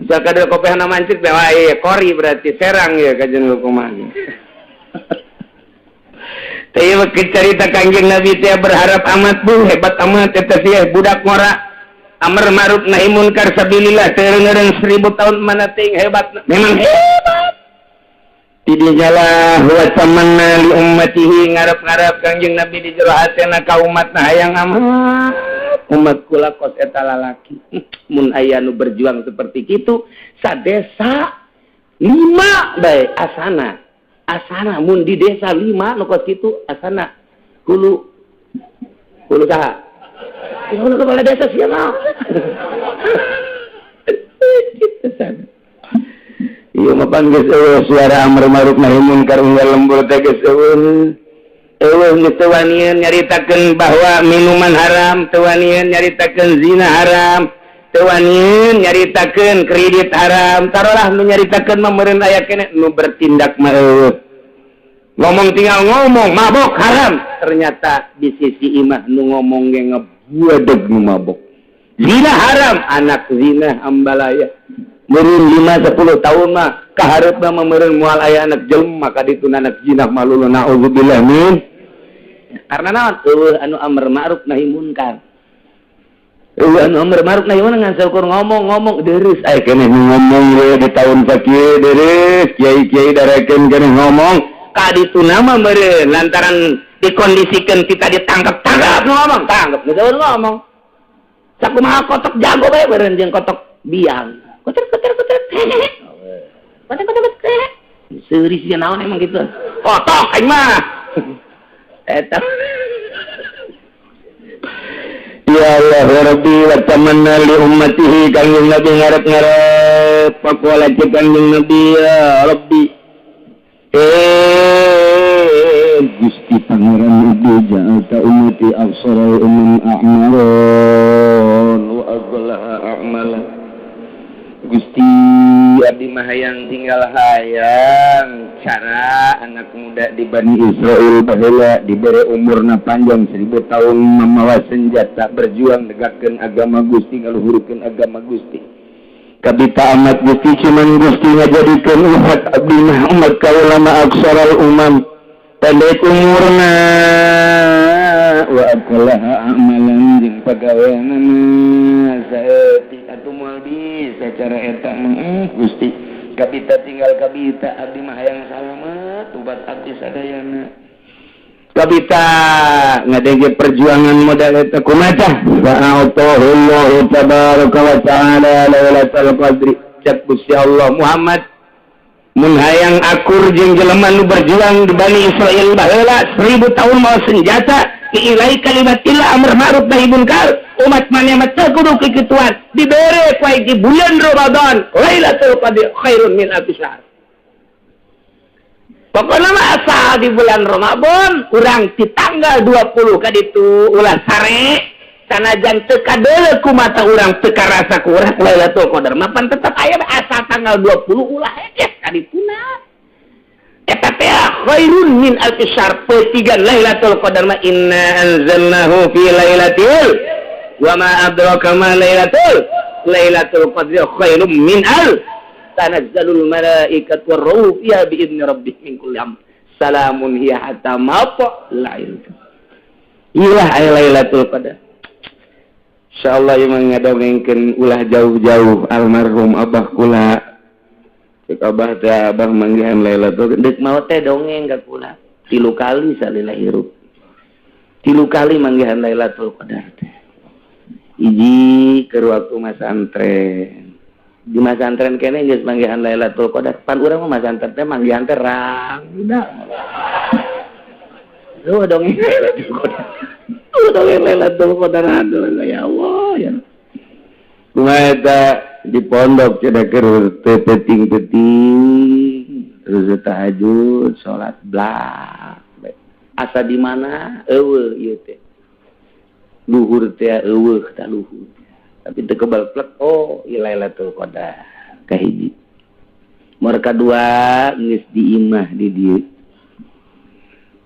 Misal kadeul kopeahna mancrit be wah ieu kori berarti serang ya kajian hukuman. Tapi cerita Kangjeng Nabi teh berharap amat bu hebat amat eta sih budak ngora Amar ma'ruf nahi munkar sabilillah teu reung 1000 tahun mana ting hebat, memang hebat. Tidinya lah wa tamanna li ummatihi, ngarep-ngarep Kangjeng Nabi di jero hatena ka umatna, hayang amat umat kula kos eta lalaki. Mun aya nu berjuang seperti itu sadesa lima bae, asana asana mun di desa lima nu kos kitu, asana hulu hulu saha? Hulu kepala desa siapa gitu sana. Iya mah pan geus eueuh suara amar ma'ruf nahi munkar unggal lembur teh, geus eueuh. Eueuh geus teu wanian nyaritakeun bahwa minuman haram, teu wanian nyaritakeun zina haram, teu wanian nyaritakeun kredit haram. Tarolah nu nyaritakeun mah meureun aya keneh, nu bertindak mah eueuh. Ngomong tinggal ngomong mabok haram, ternyata di sisi imah nu ngomong ge ngebuadeg nu mabok. Zina haram, anak zina ambalaya. Meureun 5 10 tahun mah kaharep mah meureun moal aya anak jelema ka ditu, anak zina malulu, naudzubillah min. Karena naon? Eueuh anu amar ma'ruf nahi munkar. Eueuh anu amar ma'ruf nahi munkar, ngan saukur ngomong-ngomong deres aya keneh nu ngomong we di tahun sakieu, deres kiai-kiai darekeun keneh ngomong ka ditu nama meureun lantaran dikondisikan kita ditangkap-tangkap nu ngomong, tangkap nu ngomong. Sakumaha kotok jago bae meureun jeung kotok biang. Kotor kotor kotor. Kotor kotor kotor. Seuri sia naon emang gitu. Kotok aing mah. Eta. Ya Allah ya Rabbi, wa tamanna li ummatihi, Kangjeng Nabi ngarep-ngarep. Faqala, cek Kangjeng Nabi, ya Rabbi, eh Gusti Pangeran Ibu, ja'alta ummati aqsara umam a'maron wa aghlaha a'mala. Gusti, abdi mah hayang tinggal hayang cara anak muda di Bani Israel baheula diberi umurna panjang 1000 tahun, memawa senjata berjuang negakkeun agama Gusti, ngaluhurkeun agama Gusti. Kabita amat Gusti, cuman Gusti ngajadikeun umat abdi mah, umat kaula mah aqsaral umam, pendek umurna, wa aqallaha amalan, jeung pagaweanana saeutik. Atuh moal bisa cara eta mah, Gusti. Kabita tinggal kabita abdi mah hayang salamet umat abdi sadayana. Kabita ngadenge perjuangan modal eta kumaha tah, fa'atahullahu tabaraka wa ta'ala lailatul qadri. Cek Gusti Allah, Muhammad, mun hayang akur jeung jelema nu berjuang di Bani Israel baheula 1000 tahun mawa senjata i'lai kalimatillah, amar ma'ruf nahi munkar, umat maneh mah teu kudu kikituan, dibere ku di bulan Ramadan Lailatul Qadri khairun min alfi syahr. Pokoknya mah asal di bulan Ramadan urang di tanggal 20 kaditu ulah sare, sanajan teu kadeuleu ku mata urang, teu karasa ku urang Lailatul Qadar mah pan tetep aya, asal tanggal 20 ulah hekes kadituna. Eta teh khairun min alfi syahr, petigan Lailatul Qadar mah. Inna anzalnahu fi lailatul, wa ma adraka ma lailatul qadri, khairum min al tanazzalul malaikatu warruhu fiha bi idni rabbihim min kulli amr, salamun hiya hatta matla'il. Ilah aya Lailatul Qadar. Insyaallah ieu mah ngadongengkeun ulah jauh-jauh, almarhum abah kula. Cek abah teh, abah manggihan Lailatul deuk maot teh dongeng ka kula tilu kali salila hirup, tilu kali manggihan Lailatul Qadar teh. Hiji keur waktu masantren, di masantren kene geus manggihan Lailatul Qadar. Pan urang mah masantren teh manggihan teh rangda. Lu dongeng Lailatul Qadar. Lu dongeng Lailatul Qadar, aduh ya Allah ya. Kumaha eta di pondok cenah keur teu peuting-peuting terus tahajud salat blak. Asa di mana eueuh ieu teh. Luhur teh eueuh tah luhur. Tapi teu kebal plek, oh ieu Lailatul Qadar kahiji. Nomor kadua geus di imah di dieu.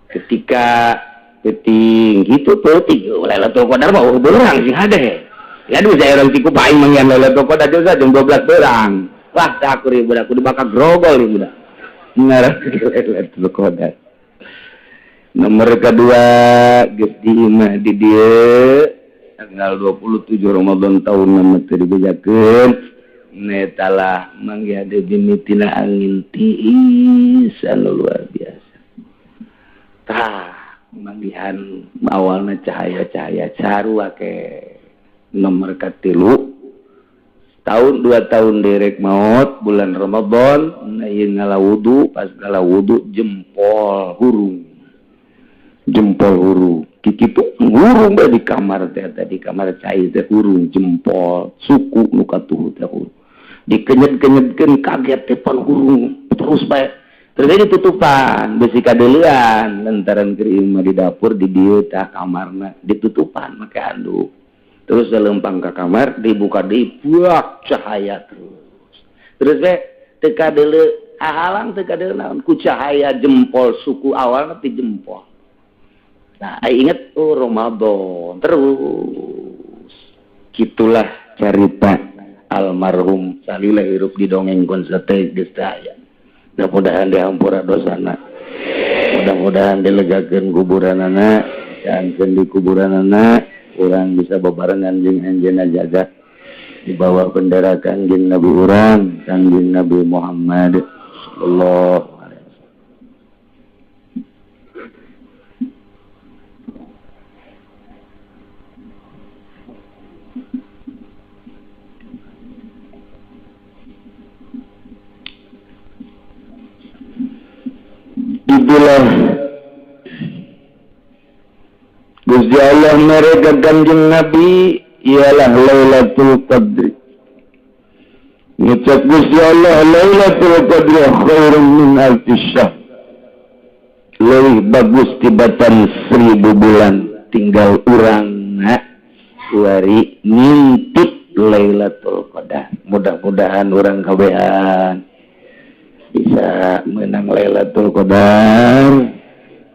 Ketika peuting gitu peuting Lailatul Qadar mah beurang sih hade. Ya aduh, saya orang tiku paing manggihan Lailatul Qadar juga jam 12 berang. Wah, teh aku ribu budak kudu bakal grogol ieu budak. Ngarah Lailatul Qadar. Nomor kedua geus di imah di dieu. Tanggal 27 Ramadan tahun nama teu dibejakeun netalah manggih ada mimitina angin tiis anu luar biasa. Tah manggihan awalna cahaya-cahaya sarua ke nomor katilu tahun 2 tahun derek maut bulan Ramadan na ieu ngala wudu, pas ngala wudu jempol hurung, jempol hurung kitu hurung bae di kamar teh, di kamar cai teh hurung jempol suku nu katuhu teh hurung dikenyet-kenyetkeun, kaget teh pan hurung terus bae. Terus ditutupan besi kadeulean lantaran keur imah di dapur di dieu tah kamarna ditutupan make handuk. Terus lempang ke kamar dibuka deui, buak cahaya terus terus bae teu kadeuleu ahalang, teu kadeuleu naon ku cahaya jempol suku awalna ti jempol. Nah, inget oh Ramadan terus. Gitulah cerita almarhum salila hirup di dongeng konsate geus teu aya. Mudah-mudahan dihampura dosana. Mudah-mudahan dilegakeun kuburanana, jangan di kuburanana urang bisa bebarengan jeung anjeunna jaga di bawah bendera Kangjeng Nabi urang, Kangjeng Nabi Muhammad sallallahu alaihi wasallam. Itulah Gusti Allah mereka Kanjeng Nabi ialah Lailatul Qadri. Ngucap Gusti Allah Lailatul Qadri khairun min alfi syahr. Lebih bagus tibatan 1000 bulan. Tinggal urang wari ngintip Lailatul Qadar. Mudah-mudahan urang kabehan bisa menang Lailatul Qadar.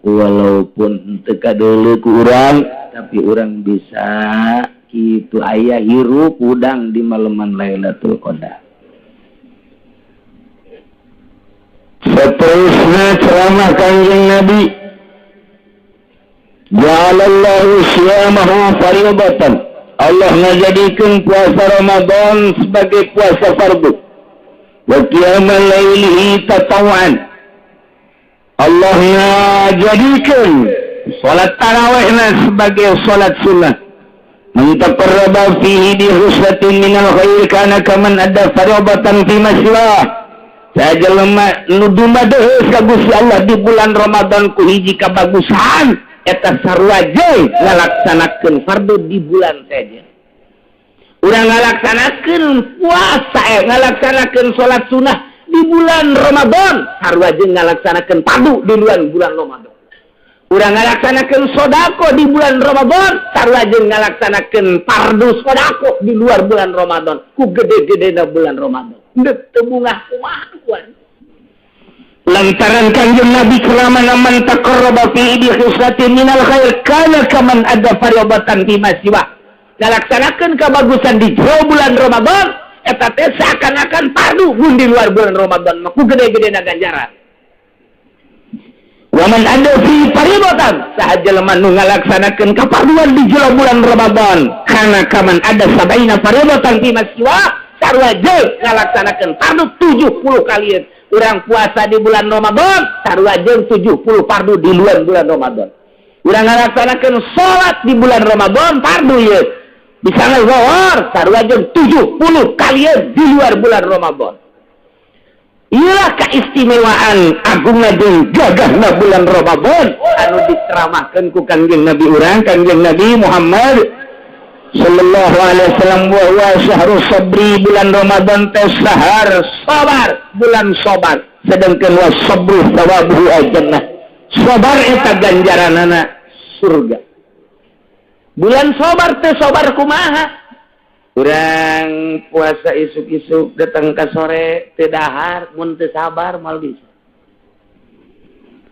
Walaupun teu kadeuleu ku urang, tapi urang bisa kitu aya hirup udang di maleman Lailatul Qadar. Seterusnya ceramah Kangjeng Nabi, ja'alallahu siyamahu fardatan. Allah ngajadikeun puasa Ramadan sebagai puasa fardu. Wa qiyamal lailihi tatawwan. Allah ngajadikeun salat tarawihna sebagai salat sunnah. Man taqarraba fihi bi husnatin minal khair kana kaman adda farabatan fi maswa. Saja lemah nu dumadeus ka Gusti Allah di bulan Ramadan ku hiji kabagusan eta sarua jeung ngalaksanakeun fardu di bulan saja. Urang ngalaksanakeun puasa, ngalaksanakeun salat sunnah di bulan Ramadan sarua jeung ngalaksanakeun fardu di bulan Ramadan. Urang ngalaksanakeun sedekah di bulan Ramadan sarua jeung ngalaksanakeun fardu sedekah di luar bulan Ramadan ku gede-gedena bulan Ramadan. Deuk teu bungah kumaha kuan. Lantaran Kanjeng Nabi keramana man taqarraba fi bi khislatin minal khair kana kaman adda farabatan fi ma siwa. Ngalaksanakeun kabagusan di jero bulan Ramadan eta teh seakan-akan fardu mun di luar bulan Ramadan mah ku gede-gedena ganjaran. Wa man adda fi faribatan saha jelema nu ngalaksanakeun kafarduan di jero bulan Ramadan kana kaman adda sabaina faribatan fi ma siwa sarua jeung ngalaksanakeun fardu 70 kalian. Urang puasa di bulan Ramadan sarua jeung 70 fardu di luar bulan Ramadan. Urang ngalaksanakeun salat di bulan Ramadan fardu ieu bisa ngezor sarua jeung 70 kalian di luar bulan Ramadan. Inilah keistimewaan agungna jeung gagahna bulan Ramadan anu diceramahkeun ku Kangjeng Nabi urang, Kangjeng Nabi Muhammad sallallahu alaihi wasallam, wa huwa syahrus sabri. Bulan Ramadan teh sahar sabar, bulan sabar. Sedangkan wa sabru thawabuhu al-jannah. Sabar eta ganjaranana surga. Bulan sabar teh sabar kumaha? Urang puasa isuk-isuk datang ke sore teu dahar, mun teu sabar moal bisa.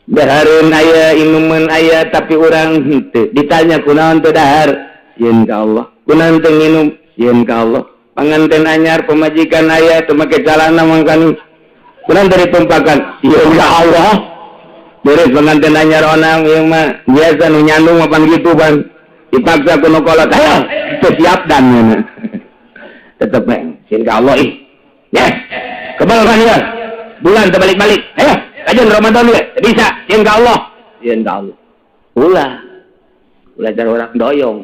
Dahareun aya, inuman aya, tapi urang henteu. Ditanya kunaon teu dahar? Sieun ka Allah. Kunaon teu nginum? Sieun ka Allah. Panganten anyar pemajikan aya teu make calana mangkani. Kunaon dari tumpakan? Sieun ka Allah. Beres pengantin anyar onang ieu mah biasa nu nyandung mah pan kitu pan. Dipaksa ku nu kolot, ayo teu siap dan tetep sieun ka Allah ih. Ya, kebal kan ya. Bulan terbalik-balik. Ayo, kajian Ramadan ya. Bisa, sieun ka Allah. Sieun ka Allah. Ulah. Ulah cara orang doyong.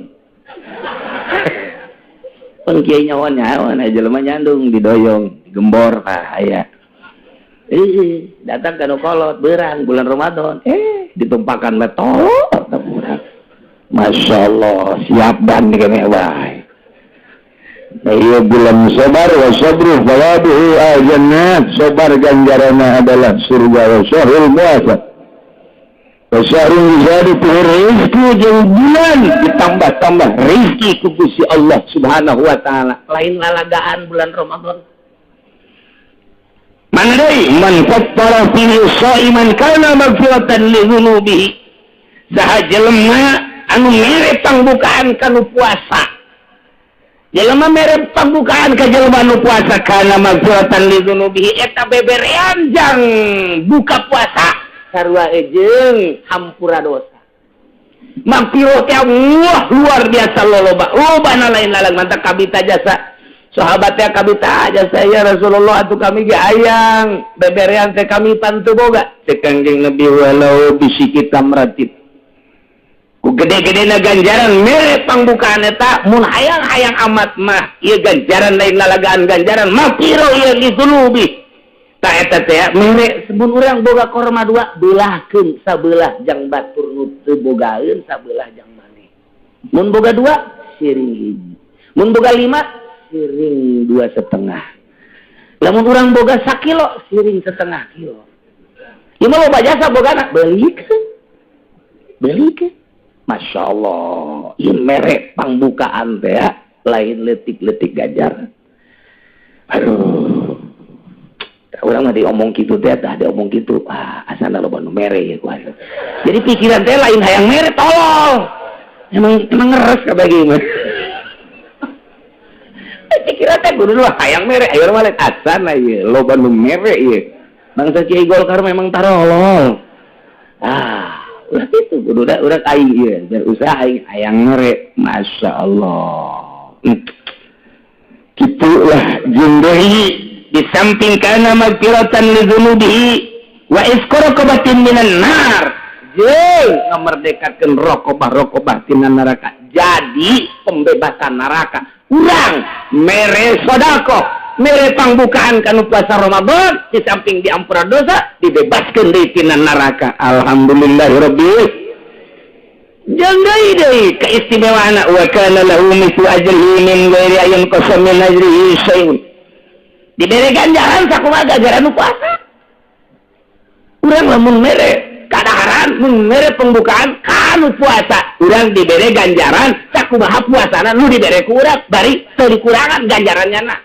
Pun kiai nyawa nyawa, nah jelema nyandung didoyong, digembor ah aya. Eh, datang ka nu kolot berang bulan Ramadan, eh ditumpakan metol urang. Masya Allah, siap dan kene wae. Iya, bulan sabar, wa sabru thawabuhu al-jannah, sabar ganjarannya adalah surga, wa syahrul muwafaq wa syahrul yuzadu fihi rizqi, jeung bulan ditambah-tambah rizki ku Gusti Allah Subhanahu wa taala. Lain lalagaan bulan Ramadan. Mana deui, man fattara fihi shaiman kana maghfiratan li dzunubihi, saha jelema anu mere pangbukaan kanu puasa, jelema mere pangbukaan ka jelema anu puasa, kana maghfiratan li dzunubihi, eta beberean jang buka puasa sarua jeung hampura dosa. Maghfirah teh wah luar biasa loloba lobana, lain lalang mantap. Kabita jasa sahabat teh, kabita jasa, ya Rasulullah, atuh kami ge hayang beberean teh, kami pan teu boga. Cek Kangjeng Nabi, walau bisyiqqi tamratin. Ku gede-gede na ganjaran mere pangbukaan eta, mun hayang-hayang amat mah ieu ganjaran lain lalagaan, ganjaran maghfirah ieu li dzunubi. Ta eta teh mere sebun urang boga korma dua, belahkeun sabelah jang batur nu teu bogaeun, sabelah jang maneh. Mun boga dua, siring hiji. Mun boga lima, siring 2,5. Lamun urang boga sakilo, siring setengah kilo. Ieu mah loba jasa bogana, belikeun, belikeun. Masya Allah, ieu mere pangbukaan teh ya, lain letik-letik ganjaran. Aduh, urang mah diomong kitu teh, tah diomong kitu, ah asana loba nu mere ya ku. Jadi pikiran teh lain hayang mere, tolol. Emang emang ngeres kabeh mah. Pikiran teh kudu hayang mere, ayo mah asana ieu loba nu mere ieu. Bangsa Kiai Golkar memang tarolol. Ah, ulah itu kudu da urang aing ieu berusaha aing hayang mere. Masya Allah. Gitulah jeung deui, di samping kana magfiratan li dzunubihi wa itqu raqabatin minan nar, jeung ngamerdekakeun raqabah raqabah tina neraka. Jadi pembebasan neraka urang mere sedekah, mere pangbukaan kanu puasa Ramadan, di samping diampura dosa, dibebaskeun deui tina neraka. Alhamdulillahirabbil. Jeung deui deui keistimewaan, wa kana lahu mithlu ajrihi min ghairi an yunqasa min ajrihi syai'un. Dibere ganjaran sakumaha ganjaran nu puasa. Urang lamun mere kadaharan, mun mere pembukaan kanu puasa, urang dibere ganjaran sakumaha puasana nu dibere ku urang, bari teu dikurangan ganjarannya na.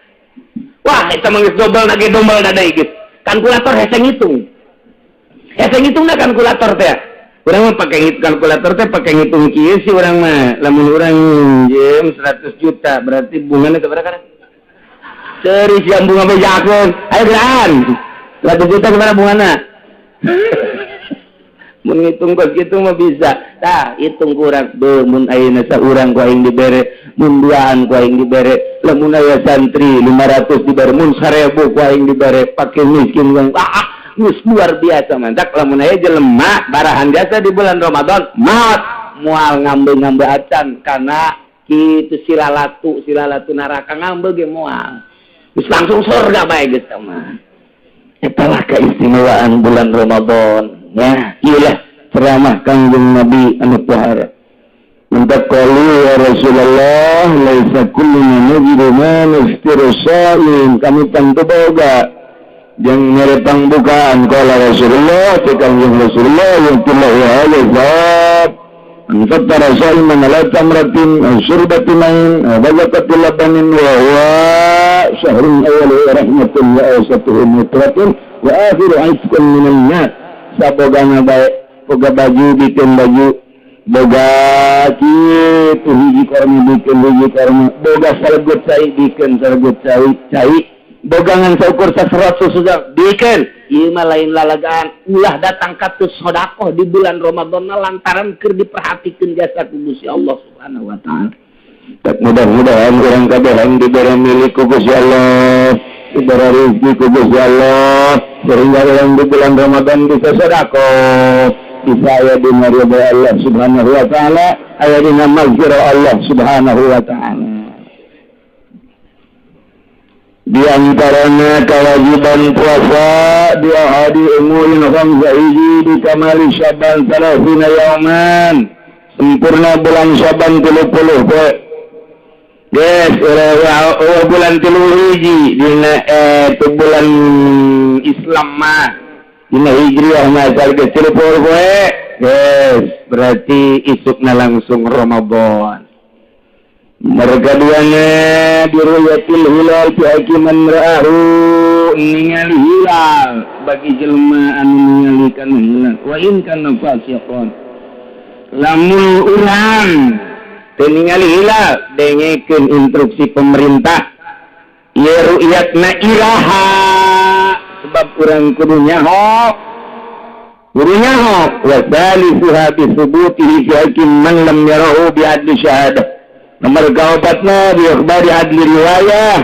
Wah, eta mah geus dobel na ge, dobel da deui geus. Kalkulator hese ngitung, hese ngitungna kalkulator teh. Urang mah pakai kalkulator teh pakai ngitung kieu sih urang mah. Lamun urang minjem 100 juta, berarti bunganya seberapa kan? Serius yang bunga bejakeun. Ayo geran. 100 juta gimana bungana? Mun ngitung kos kitu mah bisa. Tah, hitung kurang be, mun ayeuna saurang ku aing dibere, mun duaan ku aing dibere, lamun aya santri 500 dibere, mun 1000 ku aing dibere, pake miskin ah, ah geus luar biasa mantak. Lamun aya jelema barahan jasa di bulan Ramadan, maot moal ngambe-ngambe acan karena kitu silalatu silalatu neraka ngambe ge moal. Geus langsung surga bae geus mah. Itulah keistimewaan bulan Ramadan ya. Iyalah ceramah Kangjeng Nabi anu pohara. Minta qalu ya Rasulullah, laisa kulluna najidu ma nuftiru sha'im, kami tentu boga yang mere pangbukaan. Qala Rasulullah, cek Kangjeng Rasulullah, yu'tillahu hadza thawab man fattara sha'iman ala tamratin aw syurbati ma'in aw bazaqati labanin, wa huwa syahrun awwaluhu rahmatun wa awsatuhu maghfiratun wa akhiru itqun minan nar. Sabogana bae, boga baju bikin baju, boga kitu hiji korma bikin hiji korma, boga salegut cai bikin salegut cai, cai. Bogangan saukur saserot susu bikeun. Ieu mah lain lalagaan, ulah datang katus sedekah di bulan Ramadan lantaran keur diperhatikeun jasa ku Gusti Allah Subhanahu wa taala. Tak mudah-mudahan urang kabehan diberi milik ku Gusti Allah, diberi rezeki ku Gusti Allah, sehingga urang di bulan Ramadan bisa sedekah, bisa aya dina ridha Allah Subhanahu wa taala, aya dina maghfirah Allah Subhanahu wa taala. Di antaranya kewajiban puasa di ahadi umurin khamsa hiji di kamali Syaban salasina yauman, sempurna bulan Syaban 30 poe. Yes, oh, bulan 3 hiji dina itu bulan Islam mah dina Hijriah mah asal geus 30 poe. Yes, berarti isukna langsung Ramadan. Mereka duanya biruyatil hilal fi haqqi man ra'ahu, ningali hilal bagi jelema anu ningali kana hilal wa in kana fasiqan. Lamun urang teu ningali hilal, dengekeun instruksi pemerintah ieu ru'yatna iraha, sebab urang kudu nyaho, kudu nyaho. Wa salisuha bi thubutihi fi haqqi man lam yarahu bi adli syahadah. Nomor kaopatna bi ikhbari adli riwayah.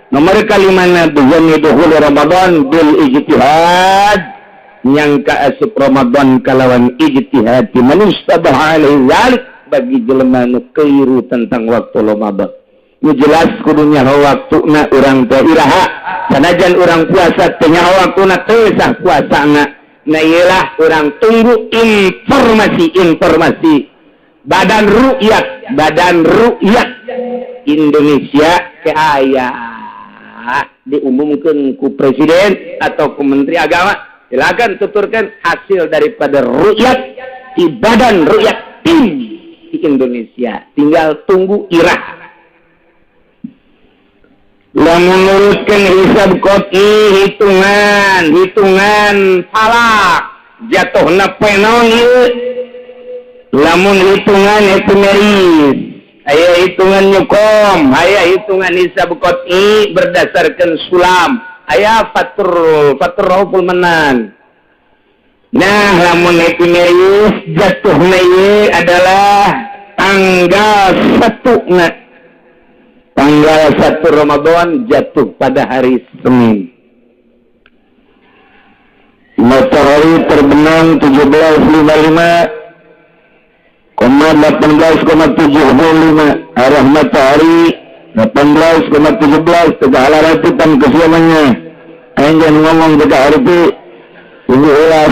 Nomor kalimana bizanni dukhul Ramadan bil ijtihad, nyangka asup Ramadan kalawan ijtihad man istabaha alaihi zalik, bagi jelema nu keliru tentang waktu Ramadan. Nu jelas kudu nyaho waktuna urang teh iraha, sanajan urang puasa teu nyaho waktuna, teu sah puasana. Nah, iyalah urang tunggu informasi-informasi Badan Rukyat, Badan Rukyat Indonesia ke aya diumumkan ku presiden atau ku menteri agama, silakan tuturkan hasil daripada rukyat di Badan Rukyat tim di Indonesia, tinggal tunggu irah. Lamun nurutkeun hisab qot'i, hitungan hitungan falak, jatuhna poe naon ieu? Lamun hitungan epimeris, aya hitungan Newcomb, aya hitungan hisab qot'i berdasarkan sulam, aya fatur fatur Rauful Manan. Nah, lamun epimeris jatuhna ieu adalah tanggal 1 na tanggal 1 Ramadan jatuh pada hari Senin. Matahari terbenam 17.55 koma 18,75, arah matahari 18,17 tegak ratutan kesiamannya. Aing jangan ngomong tegak hari ini ulah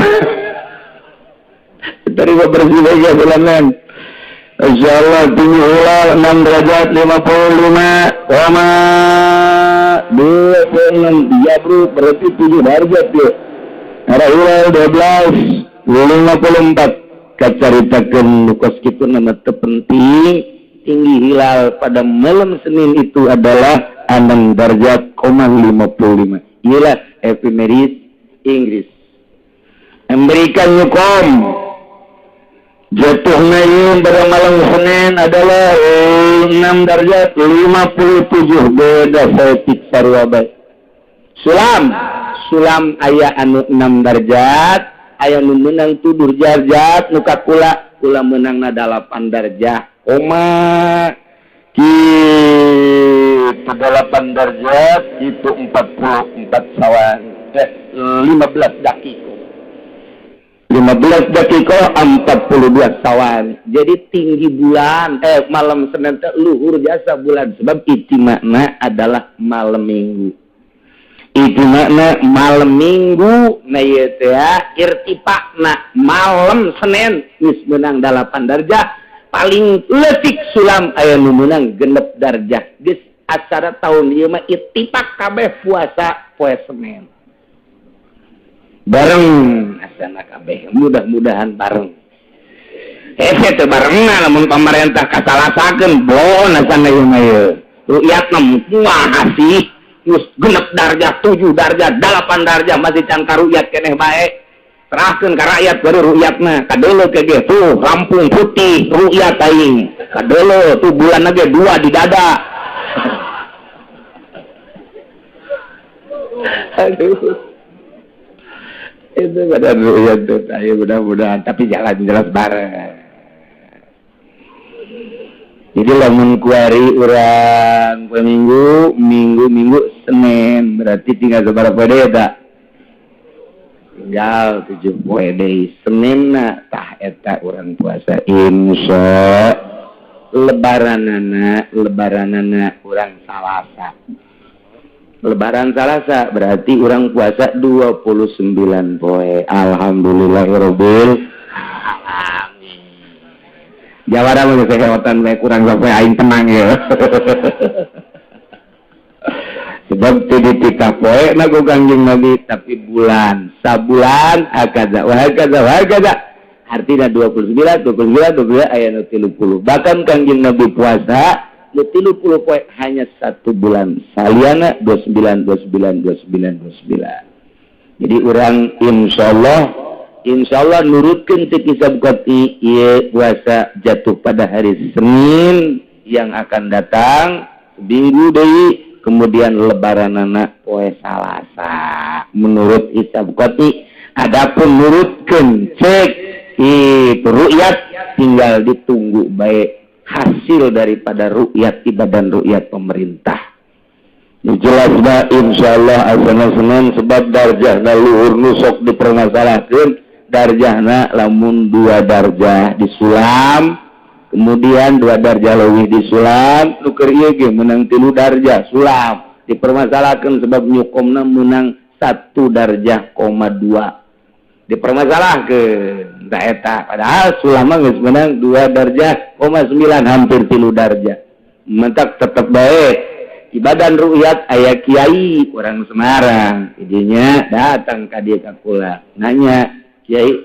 terima bersih aja bulanan. Insya Allah tinggi hilal 6 derajat 55 koma 26, ya bro, berarti 7 derajat ya. Arah hilal 12 54. Kacaritakeun nu kos kitu nama teu penting. Tinggi hilal pada malam Senin itu adalah 6 derajat koma 55. Ialah epimeris Inggris memberikan Newcomb, jatuhnya ieu pada malam Senin adalah 6 derajat 57, beda saeutik sarua bae. Sulam sulam aya anu 6 derajat, aya nu menang 7 derajat, nu ka kula kula menangna 8 derajat koma kitu, 8 derajat itu 44 sawan 15 dakiko, 15 dakiko 42 sawan. Jadi tinggi bulan malam Senin teh luhur jasa bulan, sebab makna adalah malam Minggu, itu makna malam Minggu. Nah, ieu teh irtifakna malam Senin geus menang 8 darjah, paling leutik sulam aya nu meunang 6 darjah. Geus acara tahun ieu mah ittifak kabeh puasa poe Senin bareng asana kabeh, mudah-mudahan bareng. Teu bareng lamun pemerintah kasalasakeun bon asana ieu mah ieu rukyatna kumaha sih, geus 6 darjah, 7 darjah, 8 darjah masih can karukyat keneh bae. Serahkeun ka rakyat baru rukyatna kadeuleu ke ge tuh rampung putih rukyat aing kadeuleu tuh bulan ge dua di dada. Aduh. Itu badan ru'yat tuh, ayo mudah-mudahan tapi jalan jelas bareng. Jadi lamun kuari urang poe Minggu, Minggu, Minggu, Senin, berarti tinggal sabaraha poe deui eta? Tinggal 7 poe deui. Seninna tah eta urang puasa insya lebaranana, lebaranana urang Salasa. Lebaran Salasa berarti urang puasa 29 poe. Alhamdulillahirabbil alamin. Jawara mah geus heotan we kurang sampai aing tenang ya. Sebab teu dititah poe na ku Kangjeng Nabi tapi bulan, sabulan hakaza wa hakaza wa hakaza. Artinya 29, 29, 29 aya nu 30. Bahkan Kangjeng Nabi puasa nu 30 poe hanya satu bulan. Saliana 29, 29, 29, 29. Jadi urang insyaallah nurutkeun cek hisab qati ieu puasa jatuh pada hari Senin yang akan datang minggu deui, kemudian lebaranana poe Salasa menurut hisab qati. Adapun nurutkeun cek itu ru'yat tinggal ditunggu baik hasil daripada ru'yat ibadan ru'yat pemerintah. Jelas bah insyaallah asana Senin sebab darjahna luhur nu sok dipermasalahkeun darjahna lamun 2 darjah disulam kemudian 2 darjah leuwih disulam nu keur ieu ge meunang 3 darjah sulam dipermasalahkeun sebab nyukomna meunang 1 darjah koma 2 dipermasalahkeun tah eta padahal sulam mah geus meunang 2 darjah koma 9 hampir 3 darjah mentak tetep bae ibadan ru'yat aya kiai orang Semarang idinya datang ka dieu ka kula nanya kiai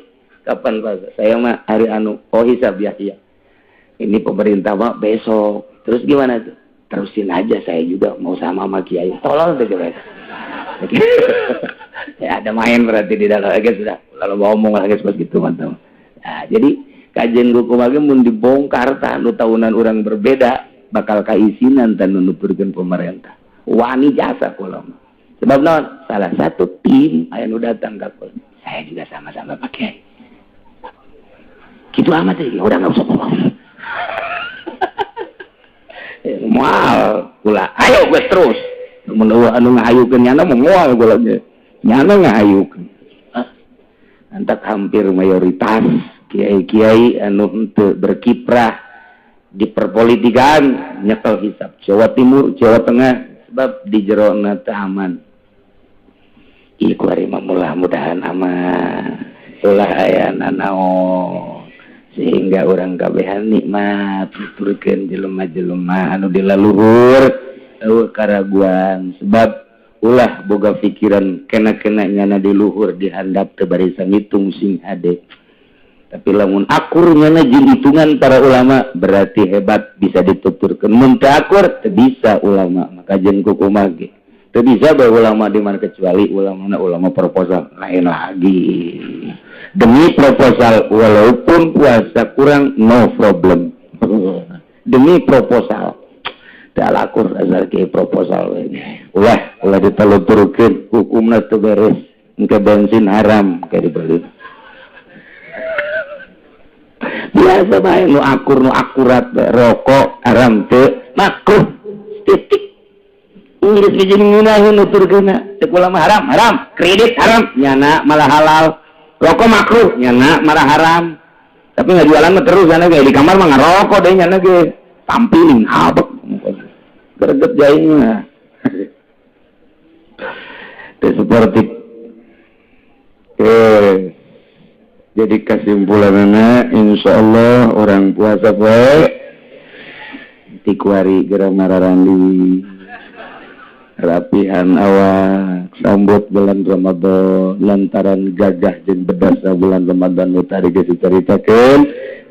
kapan Pak saya mah hari anu oh hisab ya iya ini pemerintah mah besok terus gimana tuh terusin aja saya juga mau sama sama kiai tolol tuh coba ya ada main berarti di dalam guys sudah lalu ngomong lagi seperti gitu mantap. Nah, jadi kajian hukum lagi mun dibongkar tah nu tahunan orang berbeda bakal kaisinan dan nuturkeun pemerintah wani jasa kula mah sebab naon salah satu tim aya nu datang ka kula saya juga sama-sama pakai gitu amat ya udah nggak usah ngomong moal kula ayo gue terus mun anu ngahayukeun nyana mah moal kula ge nyana ngahayukeun antak hampir mayoritas kiai-kiai anu henteu berkiprah di perpolitikan nyekel hisab Jawa Timur, Jawa Tengah sebab di jerona teu aman. Ieu kuari mah mudah-mudahan aman. Ulah aya nanaon sehingga urang kabehan nikmat tuturkeun jelema-jelema anu di laluhur eueuh karaguan sebab ulah boga pikiran kena-kena nyana di luhur dihandap teu barisa ngitung sing hade. Tapi lamun akur nyana jeung hitungan para ulama berarti hebat bisa dituturkeun. Mun teu akur teu bisa ulama maka jeung kukumaha ge. Teu bisa bae ulama di mana kecuali ulama ulama proposal lain lagi. Demi proposal walaupun puasa kurang no problem. Demi proposal. Teu akur asal ke proposal we. Ulah ulah diteluturkeun hukumna teu beres. Engke bensin haram kayak dibeli. Biasa bae nu akur nu akurat bae. Rokok haram teu makruh titik. Inggris bijin ngeunaheun nuturkeunna cek ulama haram haram kredit haram nyana malah halal rokok makruh nyana malah haram tapi nggak jualan mah terus nyana ge di kamar mah ngarokok deh nyana ge tampilin abek greget jaingna teh seperti jadi kesimpulannya insya Allah orang puasa poe tikuari geura mararandi rapihan awak sambut bulan Ramadan lantaran gagah jeung bedasa bulan Ramadan nu tadi geus dicaritakeun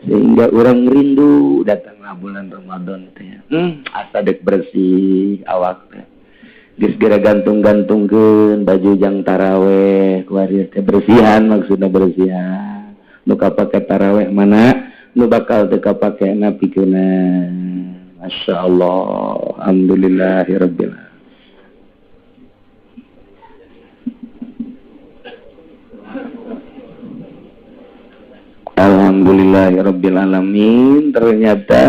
sehingga orang rindu datanglah bulan Ramadan teh asa dek bersih awak teh geus geura gantung-gantungkeun baju jang taraweh kuari teh bersihan maksudna bersihan nu kapake taraweh mana nu bakal teu kapake na pikeuna Masya Allah alhamdulillahirabbil. Alhamdulillahirabbil alamin. Ternyata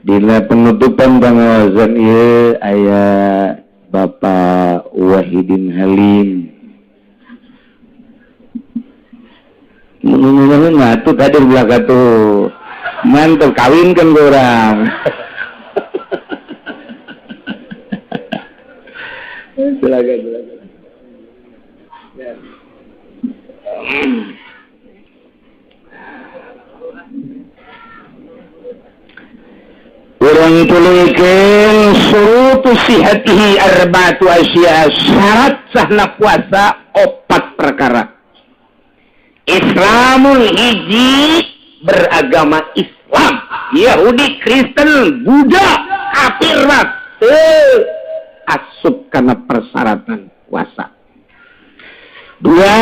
dina penutupan pengawasan ieu aya Bapak Wahidin Halim. Mun atuh tadi belaka tuh. Mantap kawinkeun ku urang. Silakan, silakan. Ya. Urang tuluykeun surutu sihatihi arba'atu asya, syarat sahna puasa opat perkara. Islamul hiji beragama Islam, Yahudi, Kristen, Buddha, kafir mah teu asup kana persyaratan puasa. Dua,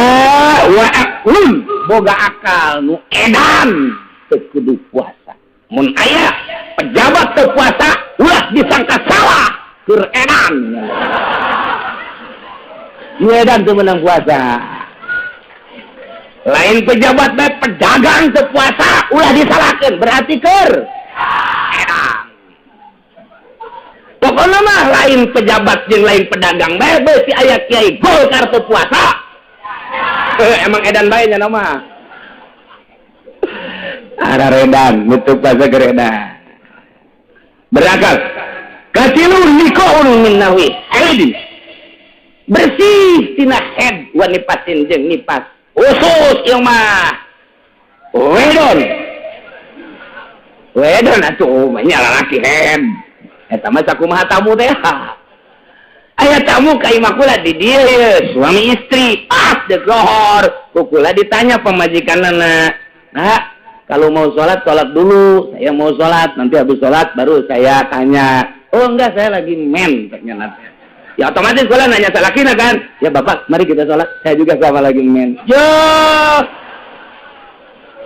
wa aqlun, boga akal nu edan teu kudu puasa. Mun aya pejabat teu puasa ulah disangka salah, keur edan. Nu edan teu meunang puasa. Lain pejabat bae, pedagang teu puasa ulah disalahkeun, berarti keur edan. Pokokna mah lain pejabat jeung lain pedagang bae beusi aya kiai Golkar teu puasa. Emang edan bae nya mah. Araredan nutup puasa keur edan. Berakal. Katilu nikaun min nahwi haidin. Bersih tina head wa nipasin jeung nipas. Khusus ieu mah. Wedon. Wedon atuh mah nya lalaki head. Eta mah sakumaha tamu teh. Aya tamu ka imah kula di dieu suami istri pas deuk lohor. Ku kula ditanya pamajikanna, "Nah, kalau mau sholat, sholat dulu. Saya mau sholat, nanti habis sholat baru saya tanya." "Oh enggak, saya lagi men," ternyata. Ya otomatis kula nanya salakina kan. "Ya bapak, mari kita sholat. Saya juga sama lagi men." Yo,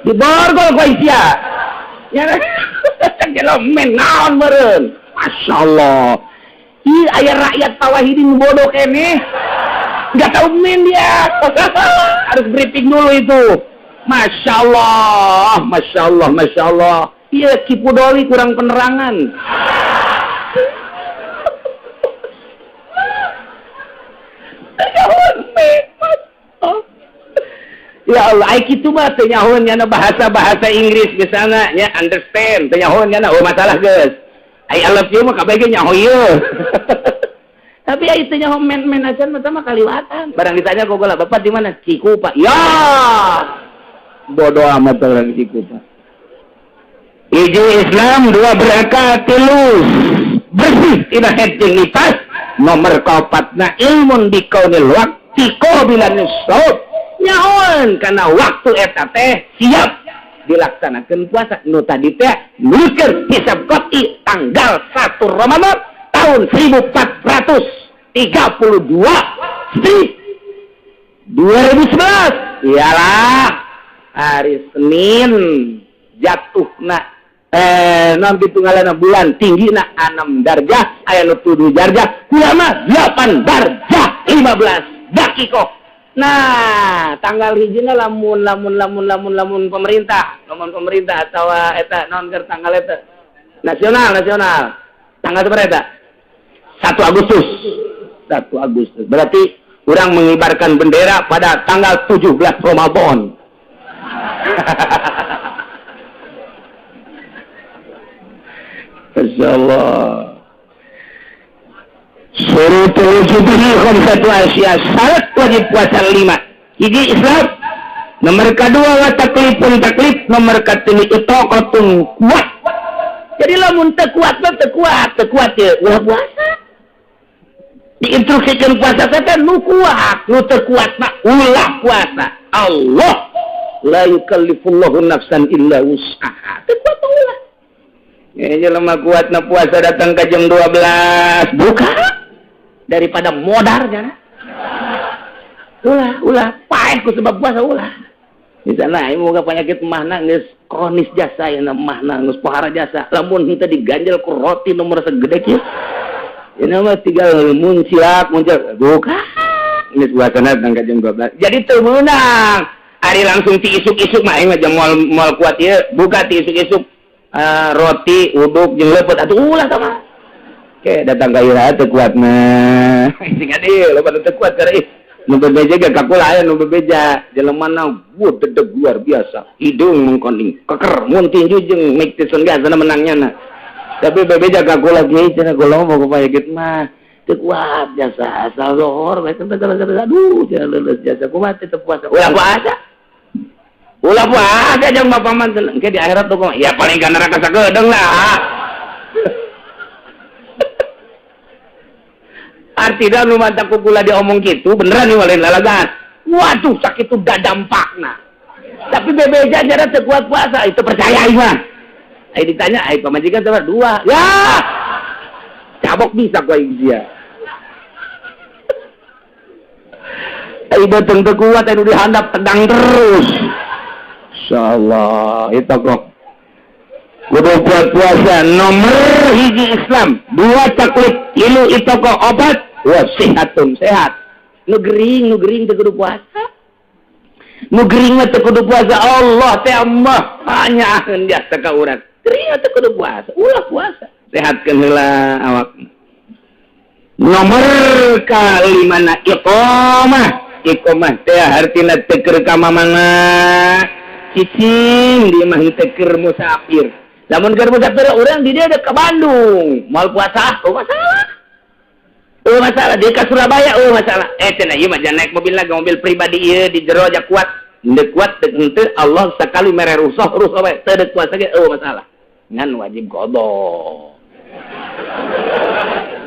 diborgol ku sia. Ya, jelo men naon meureun. Masya Allah. Ih, aya rakyat Pak Wahidin bodoh keneh. Nggak tahu men dia. Harus briefing dulu itu. Masya Allah, Masya Allah, Masya Allah. Iya, Kipudoli kurang penerangan. Ya Allah, ai kitu mah teu nyahoeun nya bahasa-bahasa Inggris misalnya nya understand, teu nyahoeun nya oh masalah geus. Ai I love you mah kabeh ge nyaho ieu. Tapi ai teu nyaho men-men acan mah kaliwatan. Barang ditanya ku kula, "Bapak di mana?" "Cikupa." Ya. Bodoh amat orang Cikupa. Hiji Islam, dua berakal, tilu bersih tina head jeung nipas, nomor kaopatna ilmun bikaunil waqti qabilan shaum. Nyahoan karena waktu eta teh siap dilaksanakan puasa. Nu tadi teh nuliskeun hisab qat'i tanggal 1 Ramadan tahun 1432 strip 2011. Iyalah hari Senin jatuhna non pitunggalana bulan tinggina 6 darjah aya nu 7 darjah ulama 8 darjah 15 dakikoh. Nah, tanggal hijina lamun lamun lamun lamun lamun pemerintah, lamun pemerintah atau eta naon keur tanggal eta nasional nasional. Tanggal berapa eta? 1 Agustus. 1 Agustus. Berarti urang mengibarkan bendera pada tanggal 17 Ramadan. Insyaallah. Surutul wujubihi khamsatu asya, syarat wajib puasa 5. Hiji Islam, nomor kedua wa taklifun taklif, nomor katilu itaqatun kuat. Jadi lamun teu kuat mah teu kuat, teu kuat ye ulah puasa. Diinstruksikan puasa teh nu kuat, nu teu kuat mah ulah puasa. Allah la yukallifullahu nafsan illa wus'aha. Teu kuat mah ulah. Ya jelema kuatna puasa datang ke jam 12, buka daripada modar jana. Ulah, ulah paeh ku sebab puasa ulah. Misalna ieu moga penyakit mahna geus kronis jasa ya mahna geus pohara jasa. Lamun henteu diganjel ku roti nomor segede kieu. Ini mah tinggal muncilak muncil buka. Geus puasana datang ke jam 12. Jadi teu meunang. Ari langsung ti isuk-isuk mah aing mah moal moal kuat ieu, buka ti isuk-isuk roti, uduk jeung leupeut atuh ulah tah mah. Ke datang ka ira teu kuat mah. Sing ade loba teu kuat karena ih nu bebeja ge kakula aya nu bebeja jelema na wuh dedeg luar biasa, hidung mengkoning keker mun tinju jeung Mike Tyson ge asana menangnya na. Tapi bebeja kakula kieu cenah golong mau kumaha kitu mah teu kuat jasa asal lohor bae aduh cenah leuleus jasa kumaha teu puasa ulah puasa ulah puasa jeung bapak mah engke di akhirat tuh ya paling ka neraka sakedeung lah. Artinya nu mantap kukula diomong gitu beneran nih walin lalagan waduh sakit udah dampakna tapi bebeja jara teu kuat puasa itu percaya aing mah. Aing ditanya aing pamajikan sama dua ya cabok bisa ku aing sia. Aing beuteung teu kuat anu dihandap tegang terus. Insyaallah itu kok kudu kuat puasa nomor hiji Islam dua taklif tilu itu kok obat wa sehatun sehat. Nu gering teu kudu puasa. Nu gering mah teu kudu puasa Allah teh mah hanya jasa ka urang. Gering teu kudu puasa, ulah puasa. Sehatkeun heula awak. Nomor kalimana iqamah. Iqamah teh hartina teu keur ka mamana. Cicing di mah teu keur musafir. Lamun keur musafir urang di dieu ka Bandung, moal puasa, oh masalah. Oh masalah dia ke Surabaya, oh masalah. Cenah ieu mah jangan naik mobil lagi, mobil pribadi ieu di jero aja kuat. Henteu kuat henteu Allah sakali mere rusuh rusuh bae teu deuk puasa ge oh masalah. Ngan wajib qada.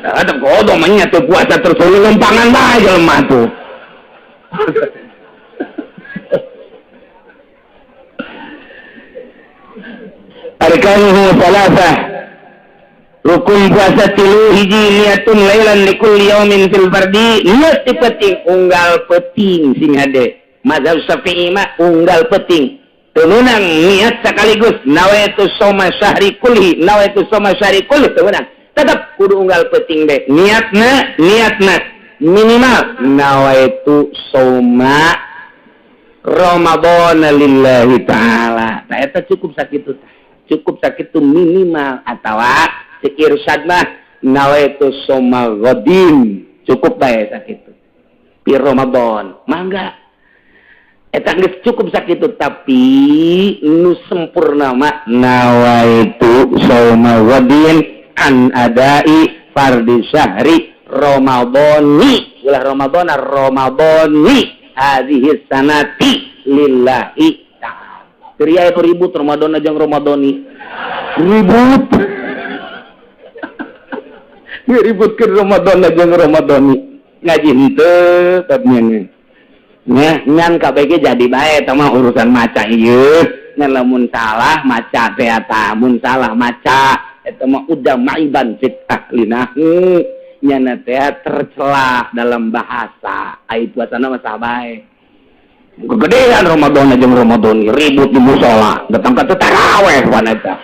Ada qada mah nya teu puasa terus lumpangan bae jelema tuh. Arkanuhu salasah. Rukun puasa tilu hiji niatun lailan likulli yaumin fil fardi niat ti penting unggal penting sing hade mazhab Syafi'i mah unggal penting teu meunang niat sekaligus nawaitu shauma syahri kulli nawaitu shauma syahri kulli teu meunang tetep kudu unggal penting be niatna niatna minimal nawaitu shauma Ramadan lillahi ta'ala ta eta cukup sakitu cukup sakitu minimal atawa cek irsyad mah nawaitu shauma ghadin cukup bae sakitu pi Ramadan mangga eta geus cukup sakitu tapi nu sempurna mah nawaitu shauma ghadin an adai fardhi syahri Ramadhani ulah Ramadhana Ramadhani hadhihi sanati lillahi ta'ala. Ria itu ribut Ramadan aja Ramadhani ribut ributkeun Ramadan aja Ramadhani ngaji henteu tatnya nya ngan kabeh jadi bae eta mah urusan maca ieu ngan lamun salah maca teh eta mun salah maca eta mah udah maiban fit ahlinahu nyana teh tercela dalam bahasa ai puasana mah sah bae. Kegedean Ramadan aja Ramadan ribut di musola datang ke taraweh wanita.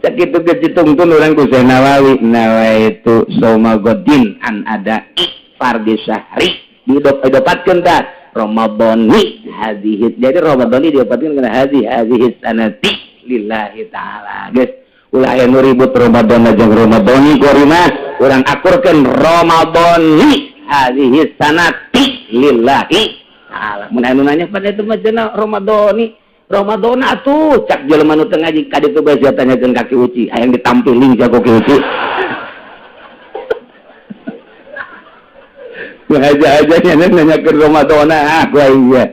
Sakitu geus ditungtun urang ku Syekh Nawawi nawaitu shauma ghadin an ada fardhi syahri didopatkeun tah Ramadhani hadhihi jadi Ramadhani diopatkeun kana hadhihi sanati lillahi ta'ala geus ulah aya nu ribut Ramadan jeung Ramadhani kuari mah urang akurkeun Ramadhani hadhihi sanati lillahi ta'ala mun anu nanya pada itu mah cenah Ramadhani Ramadan atuh cak jelema nu teu ngaji ka ditu bae sia tanyakeun ka Ki Uci hayang ditampiling jago Ki Uci ngaja-aja nya nanyakeun Ramadan ah ku aing ge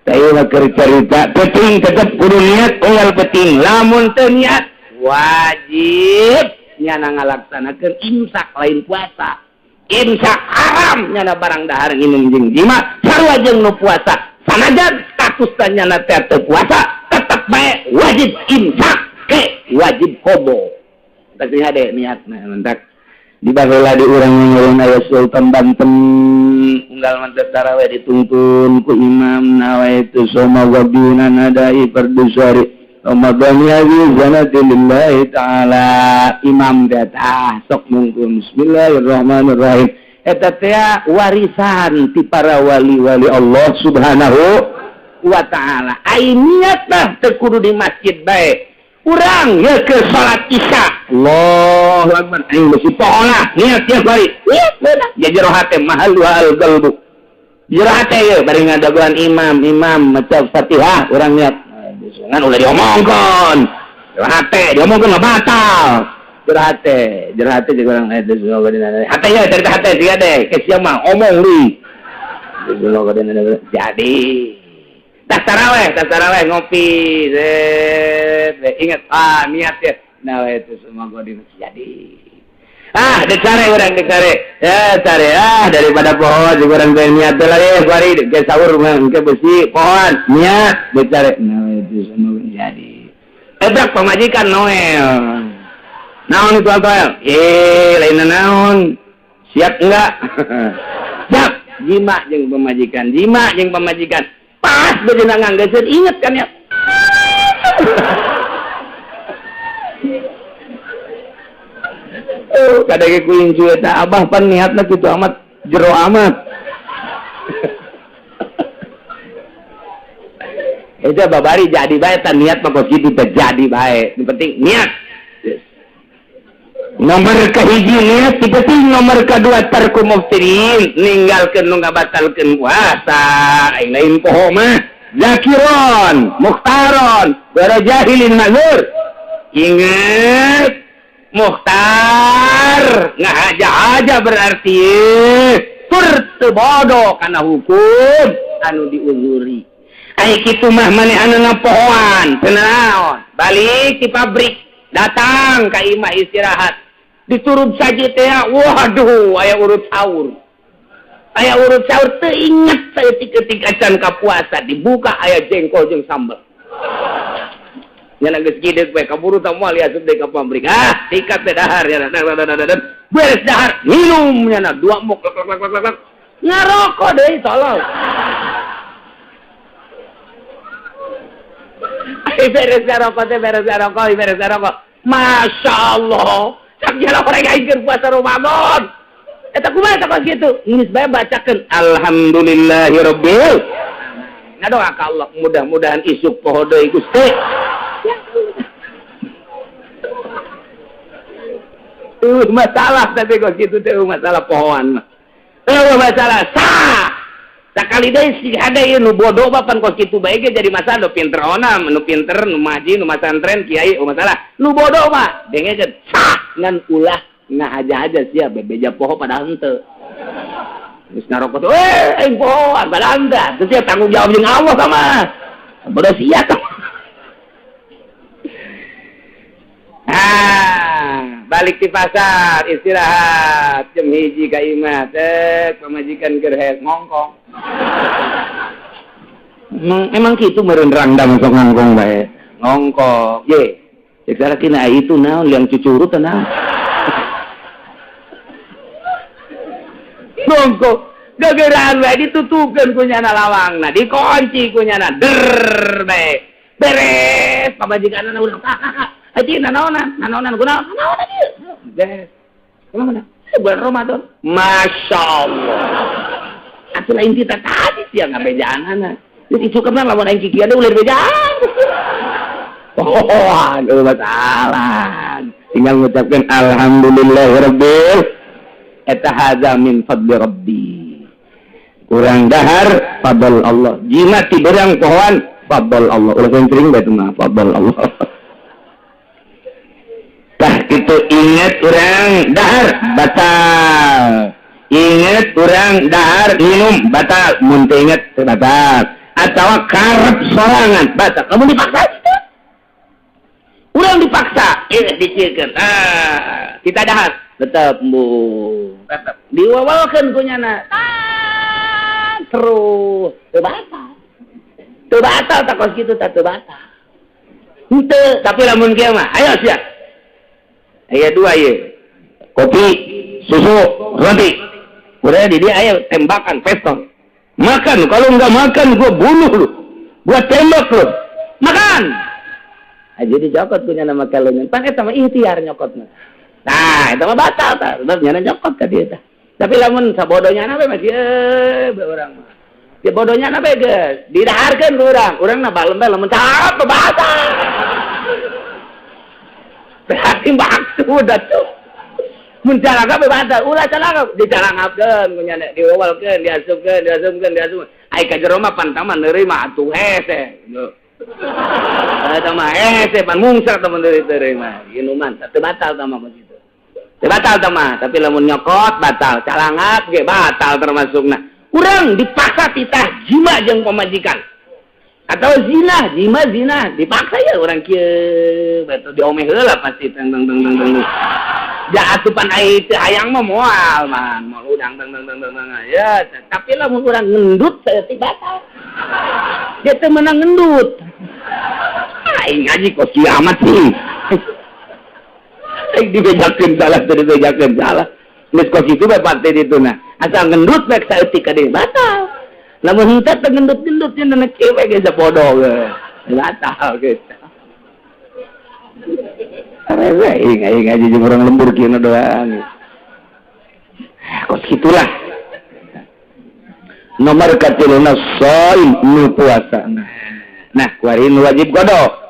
teh ieu mah keur carita penting tetep kudu niat unggal penting lamun teu niat wajib nyana ngalaksanakeun imsak lain puasa imsak haram nyana barang dahar nginum jeung jima sarua jeung nu puasa sanajan status nyana teh teu puasa tetep bae wajib imsak ke wajib qada tah hade niatna mentak di baheula di urang ngeureun aya Sultan Banten unggal mantep tarawih dituntun ku imam nawaitu shauma ghadin adai fardhu syahri Ramadan hadhihi sanati lillahi ta'ala imam teh tah sok mungkun bismillahirrahmanirrahim Eta teh warisan ti para wali-wali Allah Subhanahu wa ta'ala. Ai niat mah teu kudu di masjid bae. Urang ya ke salat Isya. Allahu akbar. Aing mesti poho lah niat tiap hari. Niat beunang. Ya jero hate mahal qalbu. Jero hate ye bari ngadagoan imam, imam maca Fatihah urang niat. Ngan ulah diomongkeun. Jero hate diomongkeun mah batal. Jero hate jeung urang hate ya cerita hate siga deh ke sia mah omong deui. Jadi tas taraweh ngopi zet ingat ah niat ya nah itu semua gua di jadi ah dicare urang dicare ya care ah daripada pohon juga urang teh niat lah ya bari ke sahur mah ke besi pohon niat dicare nah itu semua jadi ebrak pamajikan Noel naon itu Noel lain naon siap enggak siap jima jeung pamajikan pas bejenang nganggeuskeun inget kan ya. Oh, kadang kuing cuy eta abah pan niatna kitu amat jero amat. Eta babari jadi bae tan niat mah kos kitu teh jadi bae. Nu penting niat. Yes. Nomor kahiji niat, penting nomor kedua tarku muftirin, ninggalkeun nu ngabatalkeun puasa. Aing lain poho mah. Zakiron, mukhtaron, bara jahilin mazur. Ingat mukhtar ngahaja-haja berarti tur teu bodoh kana hukum anu diuzuri. Ai kitu mah maneh anu ngapohoan, teu naon. Balik di pabrik, datang ka imah istirahat. Diturut saji teh, waduh, aya urut sahur. Aya urut sahur teu inget saeutik-eutik acan ka puasa, dibuka aya jengkol jeung sambel. Nya geus gideuk we kaburu tah moal asup deui ka pabrik. Ah, sikat teh dahar nya. Beres dahar, minum nya dua mok lak lak lak lak. Ngarokok deui tolol. Ai beres ngarokok teh beres ngarokok, beres ngarokok. Masya Allah. Cak jalan orang aing keur puasa Ramadan. Eta kumaha eta kos kitu? Geus bae bacakeun alhamdulillahirabbil. Ngadoa ka Allah mudah-mudahan isuk poho deui Gusti. Masalah tapi kos kitu teh masalah pohoan mah. Masalah sah. Sakali deui si ada ieu nu bodoh mah pan kos kitu bae ge jadi masalah nu pinter ona, nu pinter, nu maji, nu masantren, kiai, masalah. Nu bodoh mah dengekeun sah ngan ulah ngahaja-haja sia bebeja poho padahal henteu. Geus ngarokok teh, aing poho padahal henteu. Teu sia tanggung jawab jeung Allah sama. Bodoh sia tah. Ah, balik di pasar istirahat jam 1 ka imah teh pamajikan keur hees ngongkong. Emang kitu meureun rangdang sok ngongkong bae. Ngongkong. Ye. Cek sarakina itu naon liang cucurut naon. Ngongkong. Gegeraan bae ditutupkeun ku nyana lawangna, dikunci ku nyana. Der bae. Beres pamajikanna urang kakak. Aji nanaonan, nanaonan kunaon? Nanaonan ieu. Beres. Kumaha? Bulan Ramadan. Masya Allah. Atuh lain kita tadi sia ngabejaanana. Geus isukna lamun aing kikieu ulah bejaan. Oh, aduh masalah. Tinggal ngucapkeun alhamdulillahirabbil eta hadza min fadli rabbi. Kurang dahar fadl Allah. Jimat ti berang pohoan fadl Allah. Ulah sering bae mah fadl Allah. Tah kitu inget urang dahar batal. Inget urang dahar minum batal. Mun teu inget teu batal. Atawa karep sorangan batal. Kamu dipaksa itu. Urang dipaksa, dicikeun. Ah, kita dahar tetep bu. Tetep diwawalkeun ku nyana. Terus teu batal. Teu batal tak kos kitu tah teu batal. Henteu, tapi lamun kieu mah ayo sia. Aya dua ye. Kopi, susu, roti. Udah di dia aya tembakan pistol. Makan, kalau enggak makan gua bunuh lu. Gua tembak lu. Makan. Jadi jokot punya nama kalungan. Pan eta mah ikhtiar nyokotna. Nah, eta mah batal tah. Sebab nyana nyokot ka dieu tah. Tapi lamun sabodonya na masih urang mah. Ya bodohnya na geus didaharkeun ku urang. Urang na balem bae lamun cap batal. Berarti maksud atuh. Mun calangap batal, ulah calangap dicalangapkeun ku nya, diwewalkeun, diasupkeun, diasupkeun, diasupkeun. Ai ka jero mah pan tama neurima atuh hese. Eta mah hese pan mungsak teh menerima minuman, teu batal tah mah begitu. Teu batal tah mah, tapi lamun nyokot batal, calangap ge batal termasukna. Urang dipaksa titah jima jeung pamajikan atau zina, jima zina, dipaksa ya urang kieu, betul diomeh heula pasti teng teng teng teng teng. Ja atupan ai teu hayang mah moal man, moal udang teng teng teng teng ya, tapi lamun urang ngendut saeutik batal. Dia teu meunang ngendut. Aing ngaji kok kiamat sih. Aing dibejakeun salah teu dibejakeun salah. Geus kos kitu bae parte ditu nah. Asal ngendut bae saeutik ka dieu batal. Lamun henteu teu ngendut-ngendut nya nenek cewek ge sapodo ge. Batal gitu. Arese aing aing ngaji jeung urang lembur kieu doang. Kos kitulah. Nomor katiluna shaim nu puasa. Nah, kuari nu wajib qada.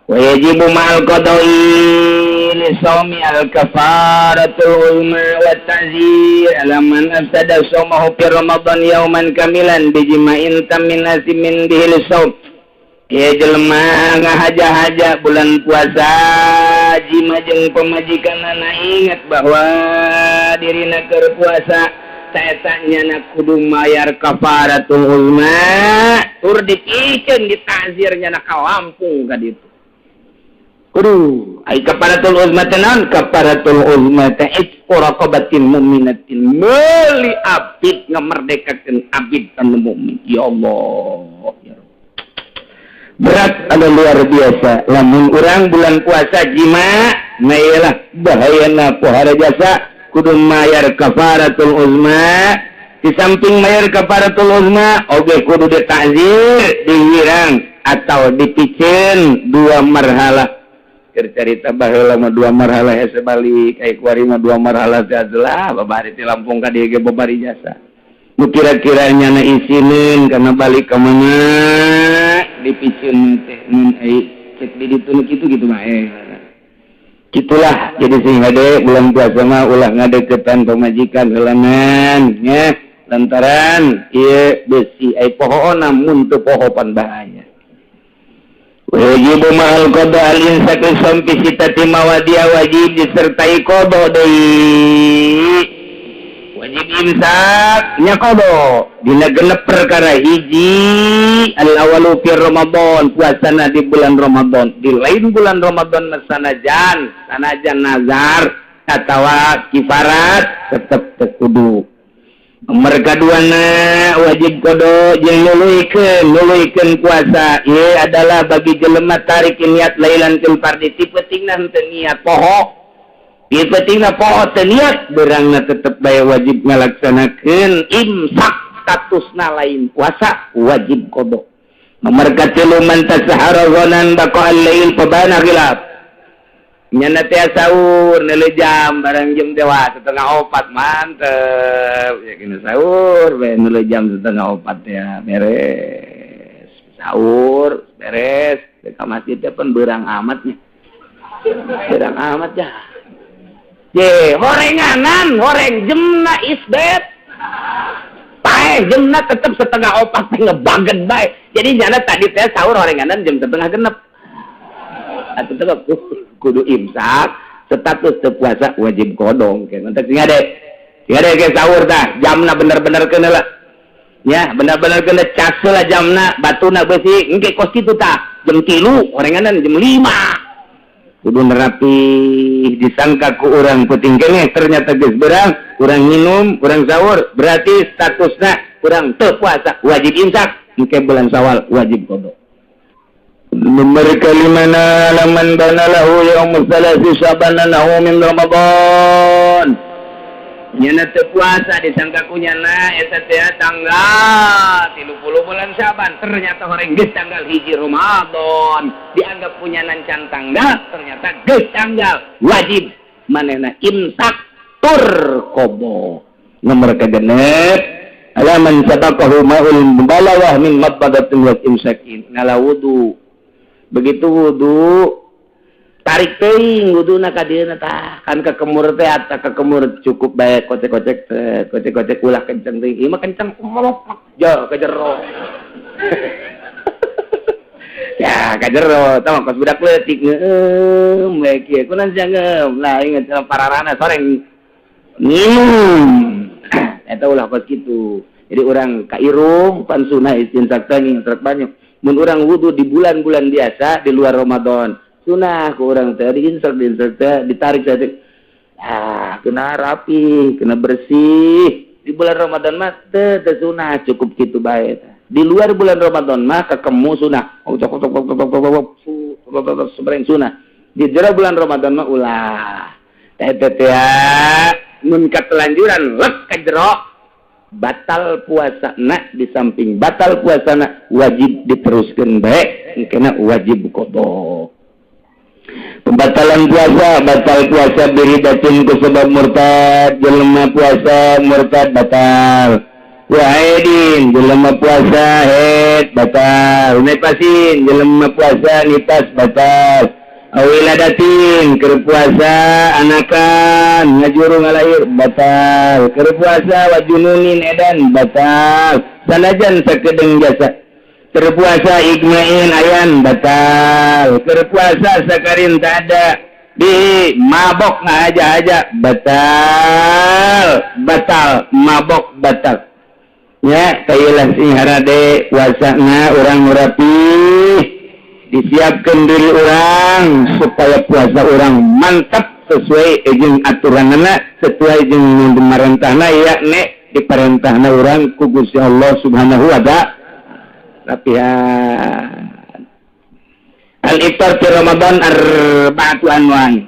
Wa yajibu ma'al qada'i li shaumi al kafaratul uzma wa ta'zir ala man afsada shaumahu fi Ramadan yauman kamilan bi jima'in tammin asimin bihi li shaum. Ya jelema ngahaja-haja bulan puasa jima jeung pamajikanana, ingat bahwa dirina keur puasa, eta nyana kudu mayar kafaratul uzma tur dipikeun ditazir nyana ka Lampung ka ditu. Kudu ai kafaratul uzma teh naon? Kafaratul uzma teh itqu raqabatin mu'minatin, meuli abid, ngamerdekakeun abid anu mukmin. Ya Allah, ya Rabb. Berat anu luar biasa lamun urang bulan puasa jima. Nah, iyalah bahayana pohara jasa, kudu mayar kafaratul uzma. Di samping mayar kafaratul uzma oge kudu ditazir, dihirang atau dipicen dua marhalah. Keur carita baheula mah dua marhalah hese balik, ai kuari mah dua marhalah teh adalah babari ti Lampung ka dieu ge babari jasa. Nu kira-kira nyana isineun kana balik ka mana dipicen teh mun ai cek di ditu nu kitu kitu mah gitulah. Jadi sing hade bulan puasa mah ulah ngadeukeutan pamajikan heulanan nya, lantaran ieu besi ai pohoona mun teu poho pan bahaya. Wajib ma'al qada al imsak sampai sitati mawadia, wajib disertai qada deui. Wajib imsak nya qada dina genep perkara. Hiji, al awalu fi Ramadan, puasana di bulan Ramadan. Di lain bulan Ramadan mah sanajan sanajan nazar atawa kifarat tetep teu kudu. Nomor kaduana wajib qada jeung nuluykeun nuluykeun puasa. Ieu adalah bagi jelema tarik niat lailan fil fardi, ti peutingna henteu niat poho, ti peutingna poho teu niat, beurangna tetep bae wajib ngalaksanakeun imsak, statusna lain puasa, wajib qada. Nomor katilu, man tasahara ghanan baqa al-lail fabana khilaf. Nyana teh sahur nele jam barang jam dewa 3.30, mantep ya kena sahur bae nele jam 3.30 ya, beres sahur, beres ke masjid teh pun berang amatnya, berang amat ya. Ye horenganan horeng jemna isbet paeh jemna tetep 3.30 teh ngebaget bae. Jadi nyana tadi teh sahur horenganan jam 5.30 atuh tetep kudu imsak, status teu puasa, wajib qada. Ke mantap sing ade sing ade ke sahur tah jamna bener-bener keuna lah ya, bener-bener kena cas lah jamna, batuna besi engke kos kitu tah jam 3 horenganan jam 5 kudu nerapi. Disangka ku urang penting keneh, ternyata geus berang, urang minum, urang sahur, berarti statusna urang teu puasa, wajib imsak. Engke bulan Sawal wajib qada. Nomor kalimana, laman bana lahu yaum salasi sya'ban annahu min Ramadan. Nyana teu puasa, disangka ku nyana eta teh tanggal 30 bulan Syaban, ternyata horeng geus tanggal 1 Ramadan. Dianggap punya can tanggal, ternyata geus tanggal, wajib manehna imsak tur qada. Nomor kagenep, ala man sabaqahu ma'ul mubalaghah min madmadatin wa imsakin, ngala wudu. Begitu wudu, tarik teuing wuduna ka dieuna tah, kan kekemur teh ata kekemur cukup bae kocek-kocek teh, kocek-kocek, ulah kenceng teuing. Ieu mah kenceng ja ka jero. Ya, ka jero tah kos budak leutik ngeueum bae kieu. Kunaon sia ngeum? Lah, inget pararana soreng nginum. Eta ulah kos kitu. Jadi urang ka irung pan sunah istinsak teh ngintrek banyak. Mun urang wudu di bulan-bulan biasa di luar Ramadan, sunah ku urang teh diinsek diinsek teh, ditarik teh. Ah, kena rapi, kena bersih. Di bulan Ramadan mah teu teu sunah, cukup kitu bae. Di luar bulan Ramadan mah kekemu sunah. Oh, cok cok cok cok cok cok sebereng sunah. Di jero bulan Ramadan mah ulah. Teh teh mun katelanjuran lek ka jero, batal puasa. Nak di samping batal puasa nak wajib diteruskan baik, kena wajib qada. Pembatalan puasa, batal puasa biriddatin ku sebab murtad. Jelema puasa murtad batal. Wa haidin, jelema puasa haid batal. Nifasin, jelema puasa nifas batal. Aw wiladatin, keur puasa anakan, ngajuru ngalahir batal. Keur puasa wa jununin, edan batal, sanajan sakedeung jasa. Keur puasa igma'in, ayan batal. Keur puasa sakarin tak ada di mabok ngaja-aja batal, batal mabok batal ya. Kayalah sing harade puasana urang rapi, disiapkan diri urang supaya puasa urang mantap sesuai jeung aturanana, sesuai jeung pemerintahna, ya nek diperintahna urang ku Gusti Allah Subhanahu wa Ta'ala. Latihan al-iftar fi Ramadan arba'atu anwan.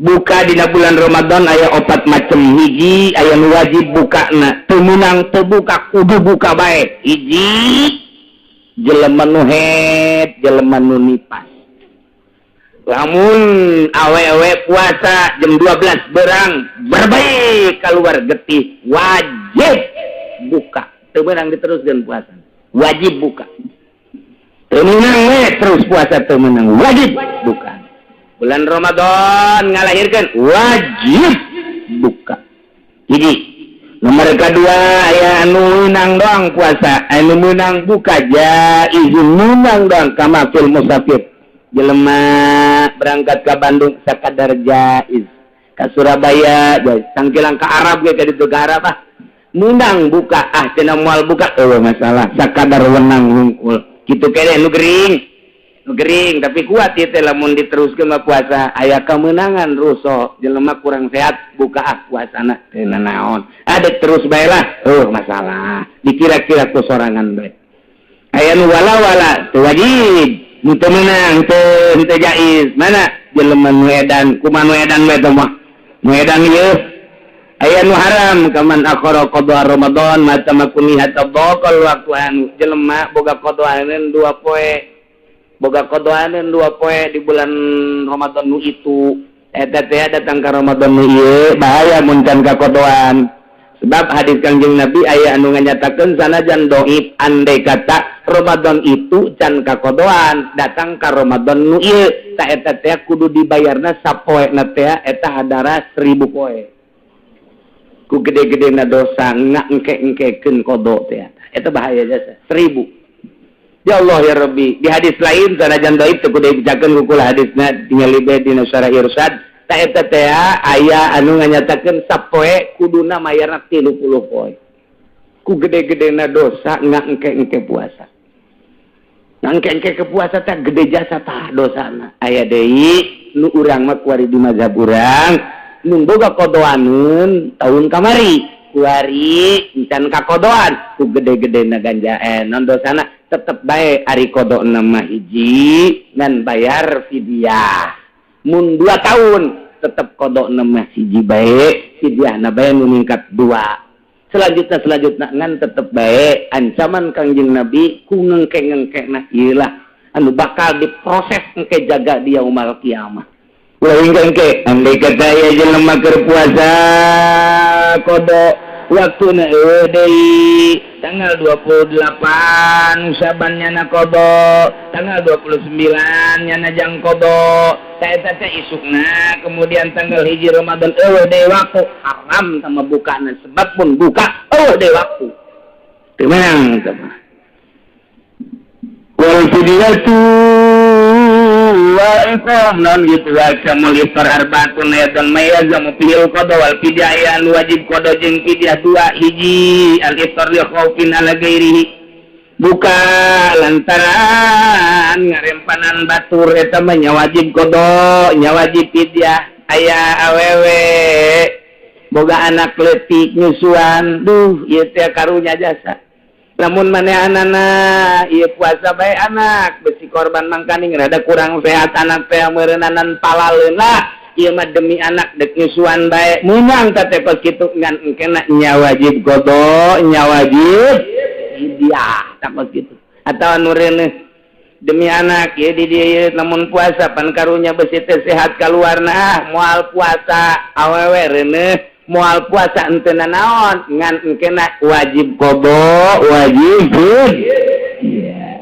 Buka dina bulan Ramadan aya opat macem. Hiji, aya nu wajib bukana, teu meunang teu buka, kudu buka bae. Hiji, jelema nu haid, jelema nu nipas. Lamun awewe puasa jam 12 berang berbaik keluar getih, wajib buka, teu meunang diteruskeun puasa, wajib buka. Teu meunang we terus puasa, teu meunang, wajib buka. Bulan Ramadan ngalahirkan, wajib buka. Jadi nomor kedua, aya anu meunang doang puasa, anu meunang buka, jaiz meunang doang, kama fil musafir, jelema berangkat ke Bandung sakadar jaiz, ke Surabaya jaiz, tangkilang ke Arab ge, ka ditu ke Arab ah meunang buka. Ah, cenah moal buka, eueuh masalah, sakadar wenang hungkul kitu kene. Nu gering, nu gering tapi kuat ieu teh, lamun diteruskeun mah puasa aya kemenangan ruso. Jelema kurang sehat, buka ah puasana, teu naon, ada terus bae lah, oh masalah, dikira-kira ku sorangan bae. Aya nu wala-wala teu wajib, nu teu meunang, teu teu jaiz, mana jelema nu edan. Kumaha nu edan bae teh mah, nu edan ieu? Aya nu haram, kaman akhara qada Ramadan mata makuni hatta dhaqal waktu, anu jelema boga qadaaneun 2 poe, boga qadaaneun 2 poe di bulan Ramadan nu itu, eta teh datang ka Ramadan nu ieu bahaya mun can kakodoan. Sebab hadis Kangjeng Nabi aya anu nganyatakeun, sanajan doib, andai kata Ramadan itu can kakodoan, datang ka Ramadan nu ieu, ta eta teh kudu dibayarna sapoe na teh eta hadara 1000 poe, ku gede-gede na dosa ngak engke-engkekeun kodo teh. Eta bahaya jasa 1000. Ya Allah ya Rabbi. Di hadis lain, sanajan dhaif, teu kudu dibacakeun ku kula hadisna, tingali bae dina Syarah Irsyad. Ta eta teh aya anu nganyatakeun sapoe kuduna mayarna 30 poe, ku gede-gedena dosa ngak engke-engke puasa. Engke-engke ke puasa teh gede jasa tah dosana. Aya deui nu urang mah kuari di mazhab urang, nu boga kodoaneun tahun kamari, kuari encan kakodoan, ku gede-gede na ganja non dosana tetep bae. Ari kodo mah hiji dan bayar fidyah. Mun 2 tahun tetep kodo mah hiji bae, fidyah na bae nu ningkat dua. Selanjutnya, selanjutnya ngan tetep bae ancaman Kangjeng Nabi ku ngengke-ngengke. Nah, iyalah anu bakal diproses engke jaga dia umal kiamah. Ulah ingkang ke andai kata aya jelema keur puasa qada, waktuna euweuh deui. Tanggal 28 Syaban nyana qada, tanggal 29 nyana jang qada, ta eta teh isukna. Kemudian tanggal 1 Ramadan euweuh deui waktu, haram sama bukana, sebab pun buka euweuh deui waktu, teu meunang teh mah. Wal fidyatu wa iqam non gitu wa kamul iftar arbaatun ayatan ma yalzamu fihil qada wal fidyah, anu wajib qada jeung fidyah dua. Hiji, al iftar li khaufin ala ghairihi, buka lantaran ngarempanan batur, eta mah nya wajib qada, nya wajib fidyah. Aya awewe boga anak leutik nyusuan, duh, ieu teh karunya jasa. Lamun manehanana ieu puasa bae, anak besi korban, mangkaning rada kurang sehat anak teh meureunnanan palaleuna, ieu mah demi anak dek nyusuan bae, meunang teh kos kitu, ngan engkena nya wajib qada, nya wajib fidyah. Tak kos kitu. Atau anu reuneuh demi anak ya di dieu, lamun puasa pan karunya besi teh sehat kaluarna, ah, moal puasa. Awewe reuneuh moal puasa, henteu naon, ngan engkena wajib qada, wajib fidyah.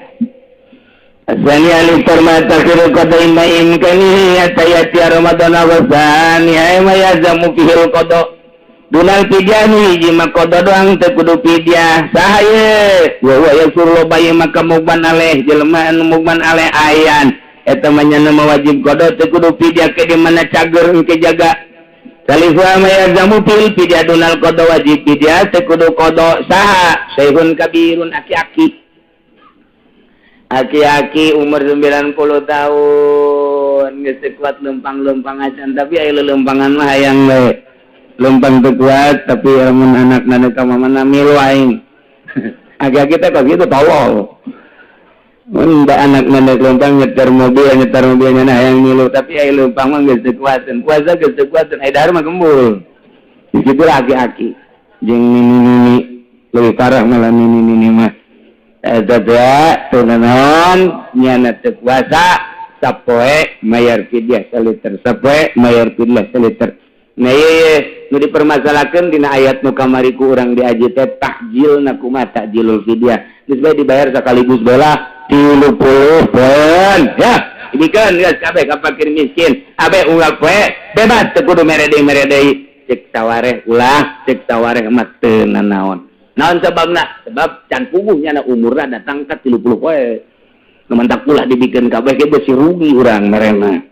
Asani alif ma takhiru qada imma imkani hatta yati Ramadan wa tsani ay ma yalzamu fihil qada dunal fidyah, hiji mah qada doang, teu kudu fidyah. Saha ye? Wa huwa yasur, loba ieu maka mugman aleh, jelema anu mugman aleh ayan, eta mah nyana mah wajib qada, teu kudu fidyah. Ke di mana cager engke jaga. Salisu ma yalzamu fil fidyah dunal qada, wajib fidyah, teu kudu qada. Saha? Syekhun kabirun, aki-aki, aki-aki umur 90 tahun, geus teu kuat lempang-lempang acan, tapi aya lelempangan mah hayang we lempang. Teu kuat, tapi lamun anak nana ka mamana, milu aing. Aki-aki teh kos kitu, tolol. Mun da anak nana lempang nyetir mobil, nyetir mobil, nyana hayang milu, tapi aya lempang mah geus teu kuateun, puasa geus teu kuateun, aya dahar mah gembul. Di situ aki-aki jeung nini-nini lebih parah malah. Nini-nini mah eta teh teu naon, nyana teu puasa sapoe mayar fidyah saliter, sapoe mayar fidyah saliter. Nah, ieu nu dipermasalahkeun dina ayat nu kamari ku urang diaji teh takjil na kumaha, takjilul fidyah geus bae dibayar sekaligus bola 30 poeun ya. Ini kan geus kabeh ka fakir miskin abe unggal poe bebas, teu kudu mere deui, mere deui, cek sawareh ulah, cek sawareh mah teu nanaon. Naon sebabna? Sebab can puguh nyana umurna datang ka 30 poe. Nu mantak ulah dibikeun kabeh ge besi rugi urang merena.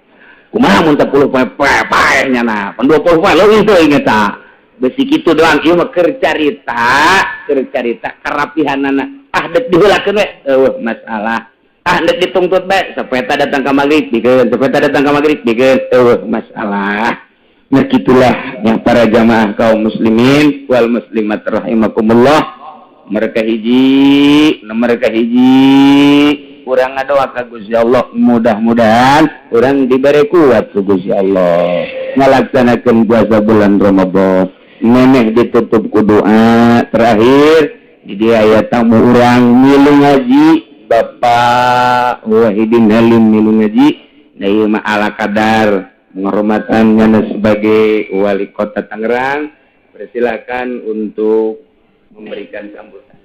Kumaha mun 10 poe poe pae nyana? Pan 20 poe leuwih teuing eta. Besi kitu doang ieu mah keur carita, keur carita karapihanana. Ah, dek diheulakeun we, euweuh masalah. Ah, dek ditungtut bae, sapeta datang ka magrib bikeun, sapeta datang ka magrib bikeun, euweuh masalah. Nah, gitulah yang para jamaah kaum muslimin wal muslimat rahimakumullah. Mereka hiji, mereka hiji, urang ngadoa ka Gusti Allah, mudah-mudahan urang diberi kuat ku Gusti Allah ngalaksanakeun puasa bulan Ramadan. Neneh ditutup ku doa terakhir. Di dia aya tamu urang milu ngaji, Bapak Wahidin Halim milu ngaji. Nah, ieu mah ala kadar penghormatannya sebagai wali kota Tangerang, persilakan untuk memberikan sambutan.